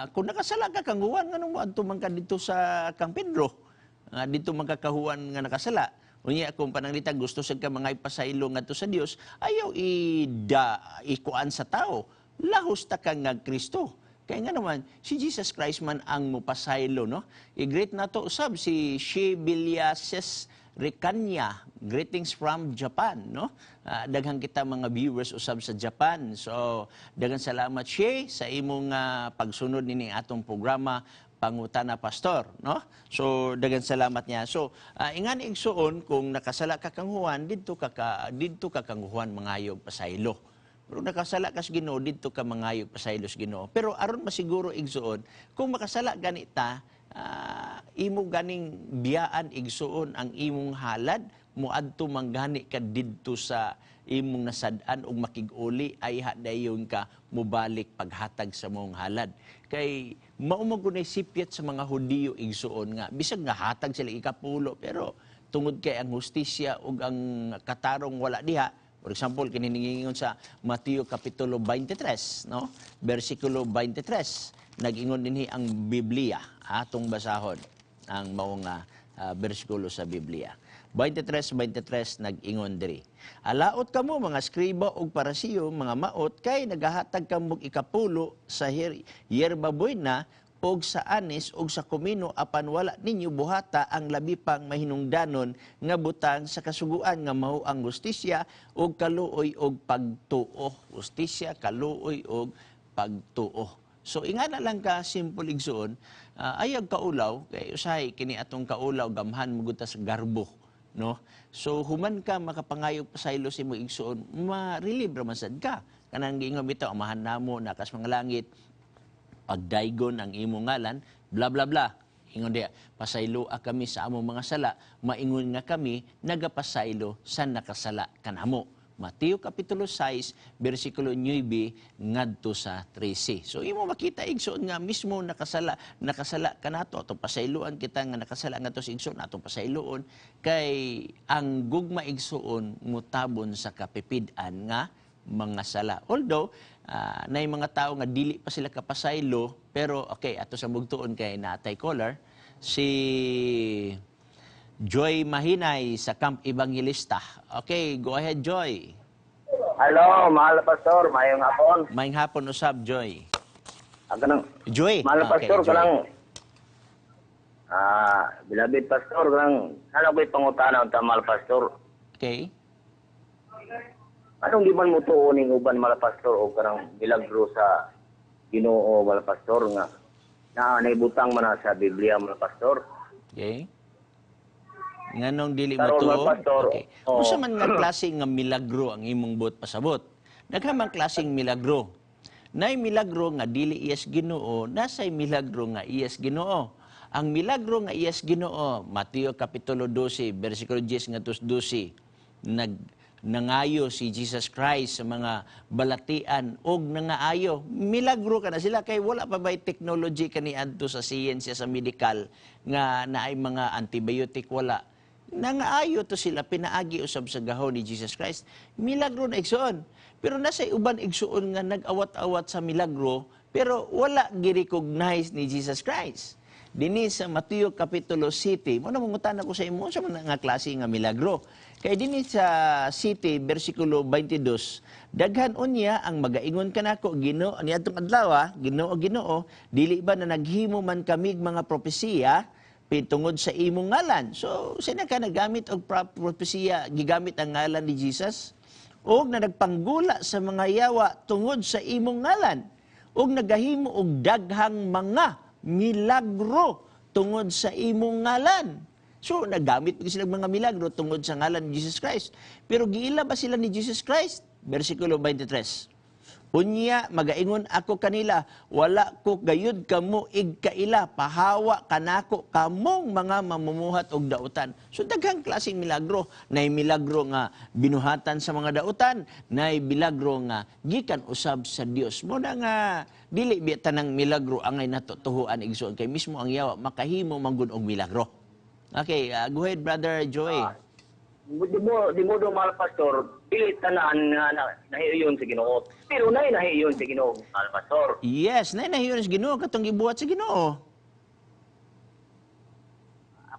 Kung nakasala ka kang Juan, nganong moadto man ka didto sa kang Pedro? Nga didto man ka kahuan nga nakasala. Unya kung pananglita gusto sad ka mga ipasaylo ngadto sa Dios, ayaw ida ikuan sa tao. Lahos ta ka nga Kristo. Kaya nga naman, si Jesus Christ man ang mupasaylo, no? I-greet nato usab si Shibiliases Recanya. Greetings from Japan, no? Daghang kita mga viewers usab sa Japan. So, daghang salamat, She, sa imong pagsunod nini atong programa Pangutana Pastor, no? So, daghang salamat niya. So, ingani, igsuon, kung nakasala ka kang Juan, didto ka kang Juan mangayog pasaylo. Pero nakasala ka sa Ginoo, didto ka mangayog pasaylo sa Ginoo. Pero aron masiguro, igsuon, kung makasala ganita, imo ganing biyaan, igsuon, ang imong halad, moadto manggani ka didto sa imong nasad-an ug makig-uli ay dayon ka mobalik paghatag sa mong halad. Kay mao man gud sipyat sa mga Hudiyo, igsuon, nga bisag nga hatag sila ikapulo, pero tungod kay ang hustisya ug ang katarong wala diha. For example, kini ningingon sa Mateo kapitulo 23, no? Bersikulo 23, nag-ingon dinhi ang Biblia. Atong basahon ang mao nga bersikulo sa Biblia. 23:23, nag-ingon diri. "Alaot kamo mga eskriba ug Parisiyo, mga maot, kay nagahatag kamog ikapulo sa yerba buena og sa anis og sa kumino, apan wala ninyo buhata ang labi pang mahinungdanon nga butang sa kasuguan nga mao ang hustisya ug kaluoy ug pagtuo." Hustisya, kaluoy ug pagtuo. So ingana lang ka simple, igsuon, ayag kaulaw kay usahay kini atong kaulaw gamhan mo gud ta sa garbo, no? So human ka makapangayog pasaylo sa imong igsuon, ma-relieve ra man sad ka. Kanang giingon bitaw, "Amahan namo na kas mga langit, pagdaygon ang imong ngalan, bla bla bla." Ingon diya, "Pasayloa kami sa among mga sala, maingon nga kami nagapasaylo sa nakasala kanamo." Mateo Kapitulo 6, versikulo 9 ngadto sa 13. So imo makita, igsoon, nga mismo nakasala, nakasala kanato, atong pasayloan kita nga nakasala ngadto sa igsoon, atong pasayloon kay ang gugma, igsoon, mutabon sa kapipid-an nga mga sala. Although nay mga tao nga dili pa sila kapasaylo, pero okay, ato sa mugtuon kay natay caller, si Joy Mahinay sa Camp Evangelista. Okay, go ahead, Joy. Hello, mahal na pastor, mayong hapon. Maayong hapon usab, Joy. Ah, kanang Joy. mahal na pastor, Joy. Kanang beloved pastor, kanang ano ko'y pangutana unta, mahal pastor. Okay. Anong di man mo tuo ning uban, mahal pastor, o kanang milagro sa Ginoo, mahal pastor, nga na naibutang man na sa Biblia, mahal pastor? Okay. Nganong dili mo Karon, tuo? mahal pastor, Okay. oo. Unsa man nga klase nga milagro ang imong buot pasabot? Daghan man klaseng milagro. Nay milagro nga dili iyas Ginoo, nasay milagro nga iyas Ginoo. Ang milagro nga iyas Ginoo, Mateo Kapitulo 12, versikulo 10 ngadto 12, nangayo si Jesus Christ sa mga balatian og nangaayo. Milagro ka na sila kay wala pa ba'y technology kaniadto sa siyensya sa medical nga naay mga antibiotic, wala. Nangaayo to sila pinaagi usab sa gahom ni Jesus Christ. Milagro na, igsoon. Pero nasa uban, igsoon, nga nag-awat-awat sa milagro pero wala gi-recognize ni Jesus Christ. Dinhi sa Mateo Kapitulo 7, mo na mangutana ko sa imo sa mga nga klase nga milagro. Kay dinhi sa 7 bersikulo 22, daghan unya ang magaingon kanako, "Ginoo," niadtong adlaw, "Ginoo, Ginoo, dili ba na naghimo man kamig mga propesiya pitungod sa imong ngalan?" So, sina ka nagamit og propesiya, gigamit ang ngalan ni Jesus? "Og na nagpanggula sa mga yawa tungod sa imong ngalan, og nagahimo og daghang mga milagro tungod sa imong ngalan." So, nagamit pa sila mga milagro tungod sa ngalan ni Jesus Christ. Pero giila ba sila ni Jesus Christ? Versikulo 23. "Unya magaingon ako kanila, 'Wala ko gayud kamo igkaila, pahawa kanako kamong mga mamumuhat og dautan.'" So daghang klaseng milagro, nay milagro nga binuhatan sa mga dautan, nay milagro nga gikan usab sa Dios. Mo na nga dili biya tanang milagro angay nato tuhuan, igsoon, kay mismo ang yawa makahimo man gud og milagro. Okay, go ahead, Brother Joy. Di mo do, mahal pastor, dili tanan nga na, nahiuyon sa Ginoo. Pero nay nahiuyon sa Ginoo, mahal pastor. Yes, nay nahiyon sa Ginoo katong gibuhat sa Ginoo.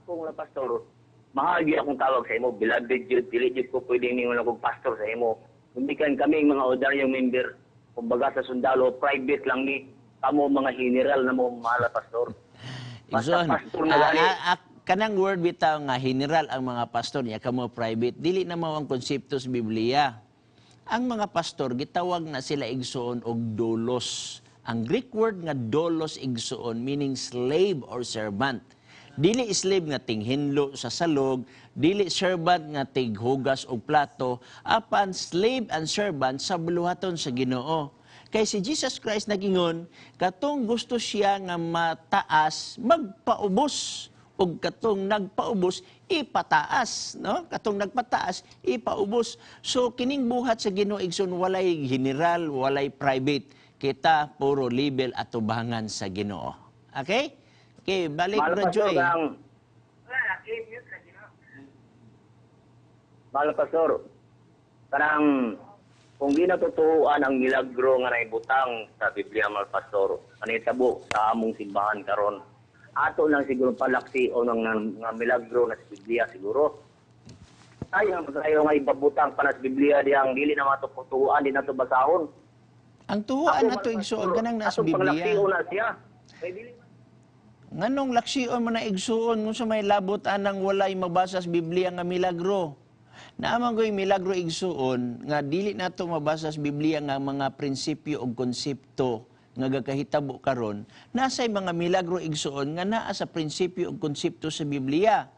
Ako nga pastor, mahal gyud akong tawag sa imo, beloved jud, dili jud ko pwede ningon akong pastor sa imo. Gumikan kami mga ordinaryong member, kumbaga sa sundalo, private lang ni kamo mga general na mo, mahal na pastor. Basta Igsoon, pastor na gani. Kanang word bitaw nga general ang mga pastor niya kamo private, dili na mao ang konsepto sa Biblia. Ang mga pastor gitawag na sila, igsoon, og doulos. Ang Greek word nga doulos, igsoon, meaning slave or servant. Dili slave nga tinghinlo sa salog, dili servant nga tighugas og plato, apan slave and servant sa buluhaton sa Ginoo. Kay si Jesus Christ nagingon, katong gusto siya nga mataas, magpaubos, ug katong nagpaubos ipataas, no? Katong nagpataas ipaubos. So kining buhat sa Ginoo, igsoon, walay general, walay private. Kita puro level atubangan sa Ginoo. Okay? Okay, balik, Mahal Bro pastor, Joy. Mahal pastor, kanang kung di natutuuan ang milagro nga naibutang sa Biblia, mahal pastor, anitabo sa among simbahan karon, ato lang siguro palaksi o ng nga milagro na sa Biblia siguro. Tayo ang tayo nga ibabutang pa na sa Biblia diyang dili na matutuuan, di nato basahon. Ang tuhuan Ako, nato, mahal igsoon, pastor, kanang nasa atong Biblia. panglaksion na siya. Kay dili Nganong laksion mo na, igsuon, kung sa may labot anang walay mabasa sa Biblia nga milagro? Naaman ko'y milagro, igsuon, nga dili nato mabasa sa Biblia nga mga prinsipyo o konsepto nga gakahitabo karon. Nasay mga milagro, igsuon, nga naa sa prinsipyo o konsepto sa Biblia.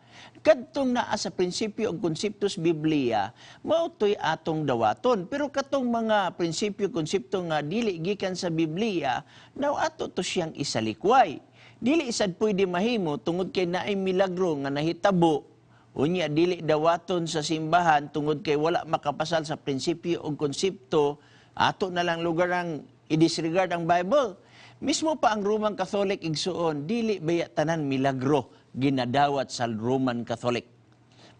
Kadtong naa sa prinsipyo o konsepto sa Biblia, mao to'y atong dawaton. Pero katong mga prinsipyo konsepto nga dili gikan sa Biblia, now ato to siyang isalikway. Dili isad pwede mahimo tungod kay naay milagro nga nahitabo. Unya dili dawaton sa simbahan tungod kay wala makapasal sa prinsipyo o konsepto, ato na lang lugar ang i-disregard ang Bible. Mismo pa ang Roman Catholic, igsuon, dili baya tanan milagro ginadawat sa Roman Catholic.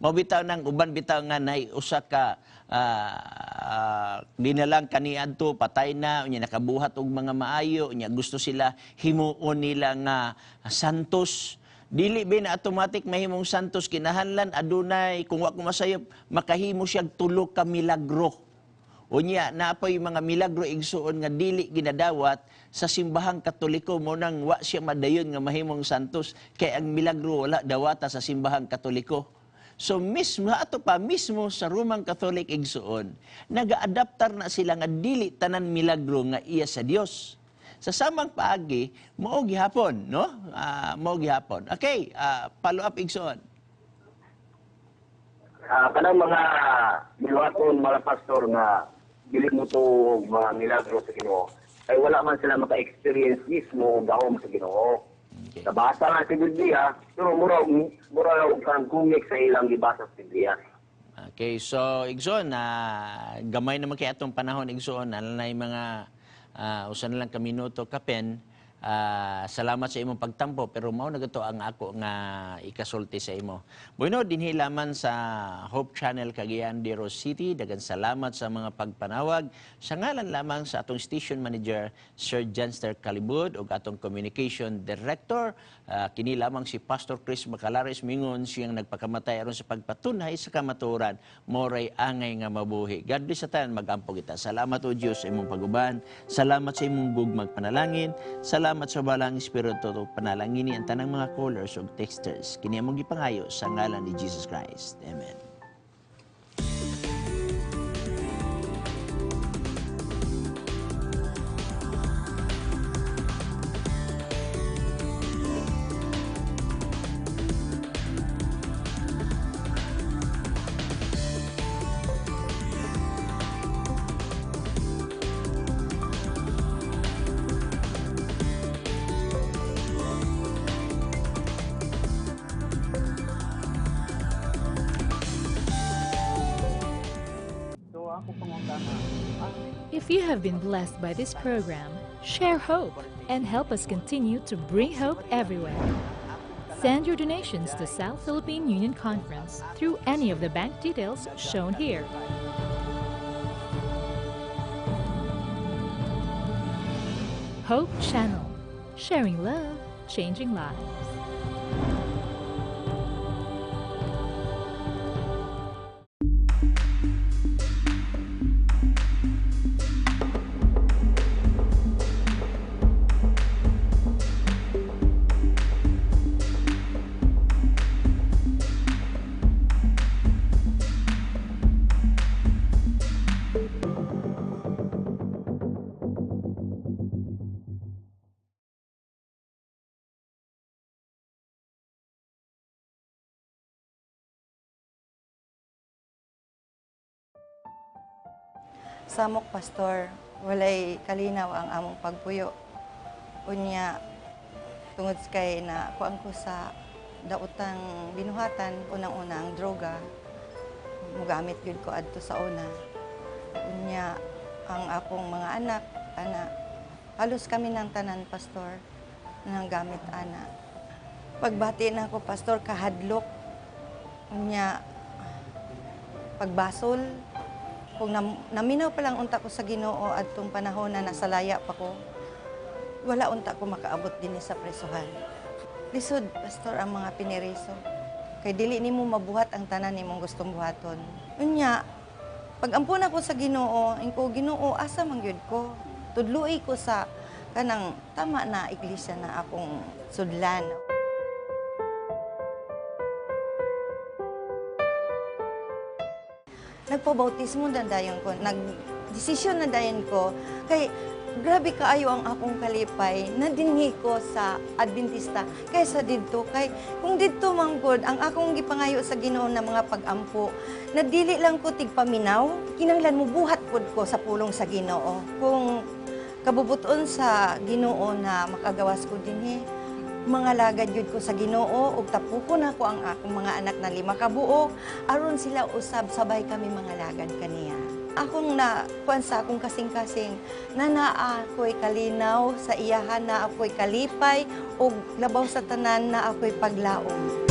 Mao bitaw nang uban bitaw nga nay usa ka dinalang kaniadto patay na, unya nakabuhat og mga maayo, unya gusto sila himuon nila nga santos. Dili ba na automatic mahimong santos, kinahanglan adunay, kung wa ko masayop, makahimo siya tulo ka milagro. Unya naapoy mga milagro, igsuon, nga dili ginadawat sa simbahang Katoliko, mo nang wa siya madayon nga mahimong santos kay ang milagro wala dawata sa simbahang Katoliko. So mismo ato pa mismo sa Roman Catholic, igsuon, nagaadaptar na sila nga dili tanan milagro nga iya sa Dios. Sa samang paagi, mao gihapon, no? Mao gihapon. Okay, follow up, igsuon. Kanang mga biluhaton, mga pastor, nga dili mo to mga milagro sa Ginoo, ay wala man sila maka-experience mismo og gahom sa Ginoo. Okay. Nabasa nga sa Biblia, pero mura mura og kanang gumik sa ilang gibasa sa Biblia. Okay, so igsoon, gamay naman kay atong panahon, igsoon, na mga usa na lang ka minuto kapen. Salamat sa imong pagtampo, pero mao na gato ang ako nga ikasulti sa imo. Bueno, dinhi lamang sa Hope Channel Cagayan de Oro City, daghang salamat sa mga pagpanawag. Sa ngalan lamang sa atong station manager Sir Janster Calibud ug atong communication director, kini lamang si Pastor Chris Macalares mingon siyang nagpakamatay aron sa pagpatunhay sa kamatuoran, moray angay nga mabuhi. God bless sa tanan, magampo kita. Salamat o Dios sa imong paguban, salamat sa imong gugmag panalangin, salamat sa balang Espiritu panalangini ang tanang mga callers ug texters. Kini among gipangayo sa ngalan ni Jesus Christ. Amen. If you have been blessed by this program, share hope and help us continue to bring hope everywhere. Send your donations to South Philippine Union Conference through any of the bank details shown here. Hope Channel, sharing love, changing lives. Samok, Pastor, walay kalinaw ang among pagpuyo. Unya, tungod kay na kuan ko sa daotang binuhatan, unang-una ang droga, mugamit gyud ko adto sa una. Unya, ang akong mga anak, ana, halos kami ng tanan, Pastor, nang gamit ana. Pagbati na ako, Pastor, kahadlok. Unya, pagbasol, kung naminaw pa lang unta ko sa Ginoo adtong panahon na nasa laya pa ko, wala unta ko makaabot dinhi sa presohan. Lisod, Pastor, ang mga piniriso. Kay dili nimo mabuhat ang tanan nimong gustong buhaton. Unya, pag ampun ako sa Ginoo, ingko Ginoo, asa man gyud ko? Tudloi ko sa kanang tama na iglesia na akong sudlan. Nagpabautismo na dayon ko, nagdesisyon na dayon ko, kay grabe kaayo ang akong kalipay na dinhi ko sa Adventista kaysa didto. Kay kung didto man gud, ang akong gipangayo sa Ginoo na mga pag-ampo, na dili lang ko tigpaminaw, kinahanglan mo buhat pud ko sa pulong sa Ginoo. Kung kabubuton sa Ginoo na makagawas ko dinhi, Mangalagad gyud ko sa Ginoo ug tapukon nako ang akong mga anak na lima ka buok aron sila usab sabay kami mangalagad kaniya. Akong na kuan sa akong kasing-kasing na naa ako'y kalinaw sa iyahan, na ako'y kalipay ug labaw sa tanan na ako'y paglaom.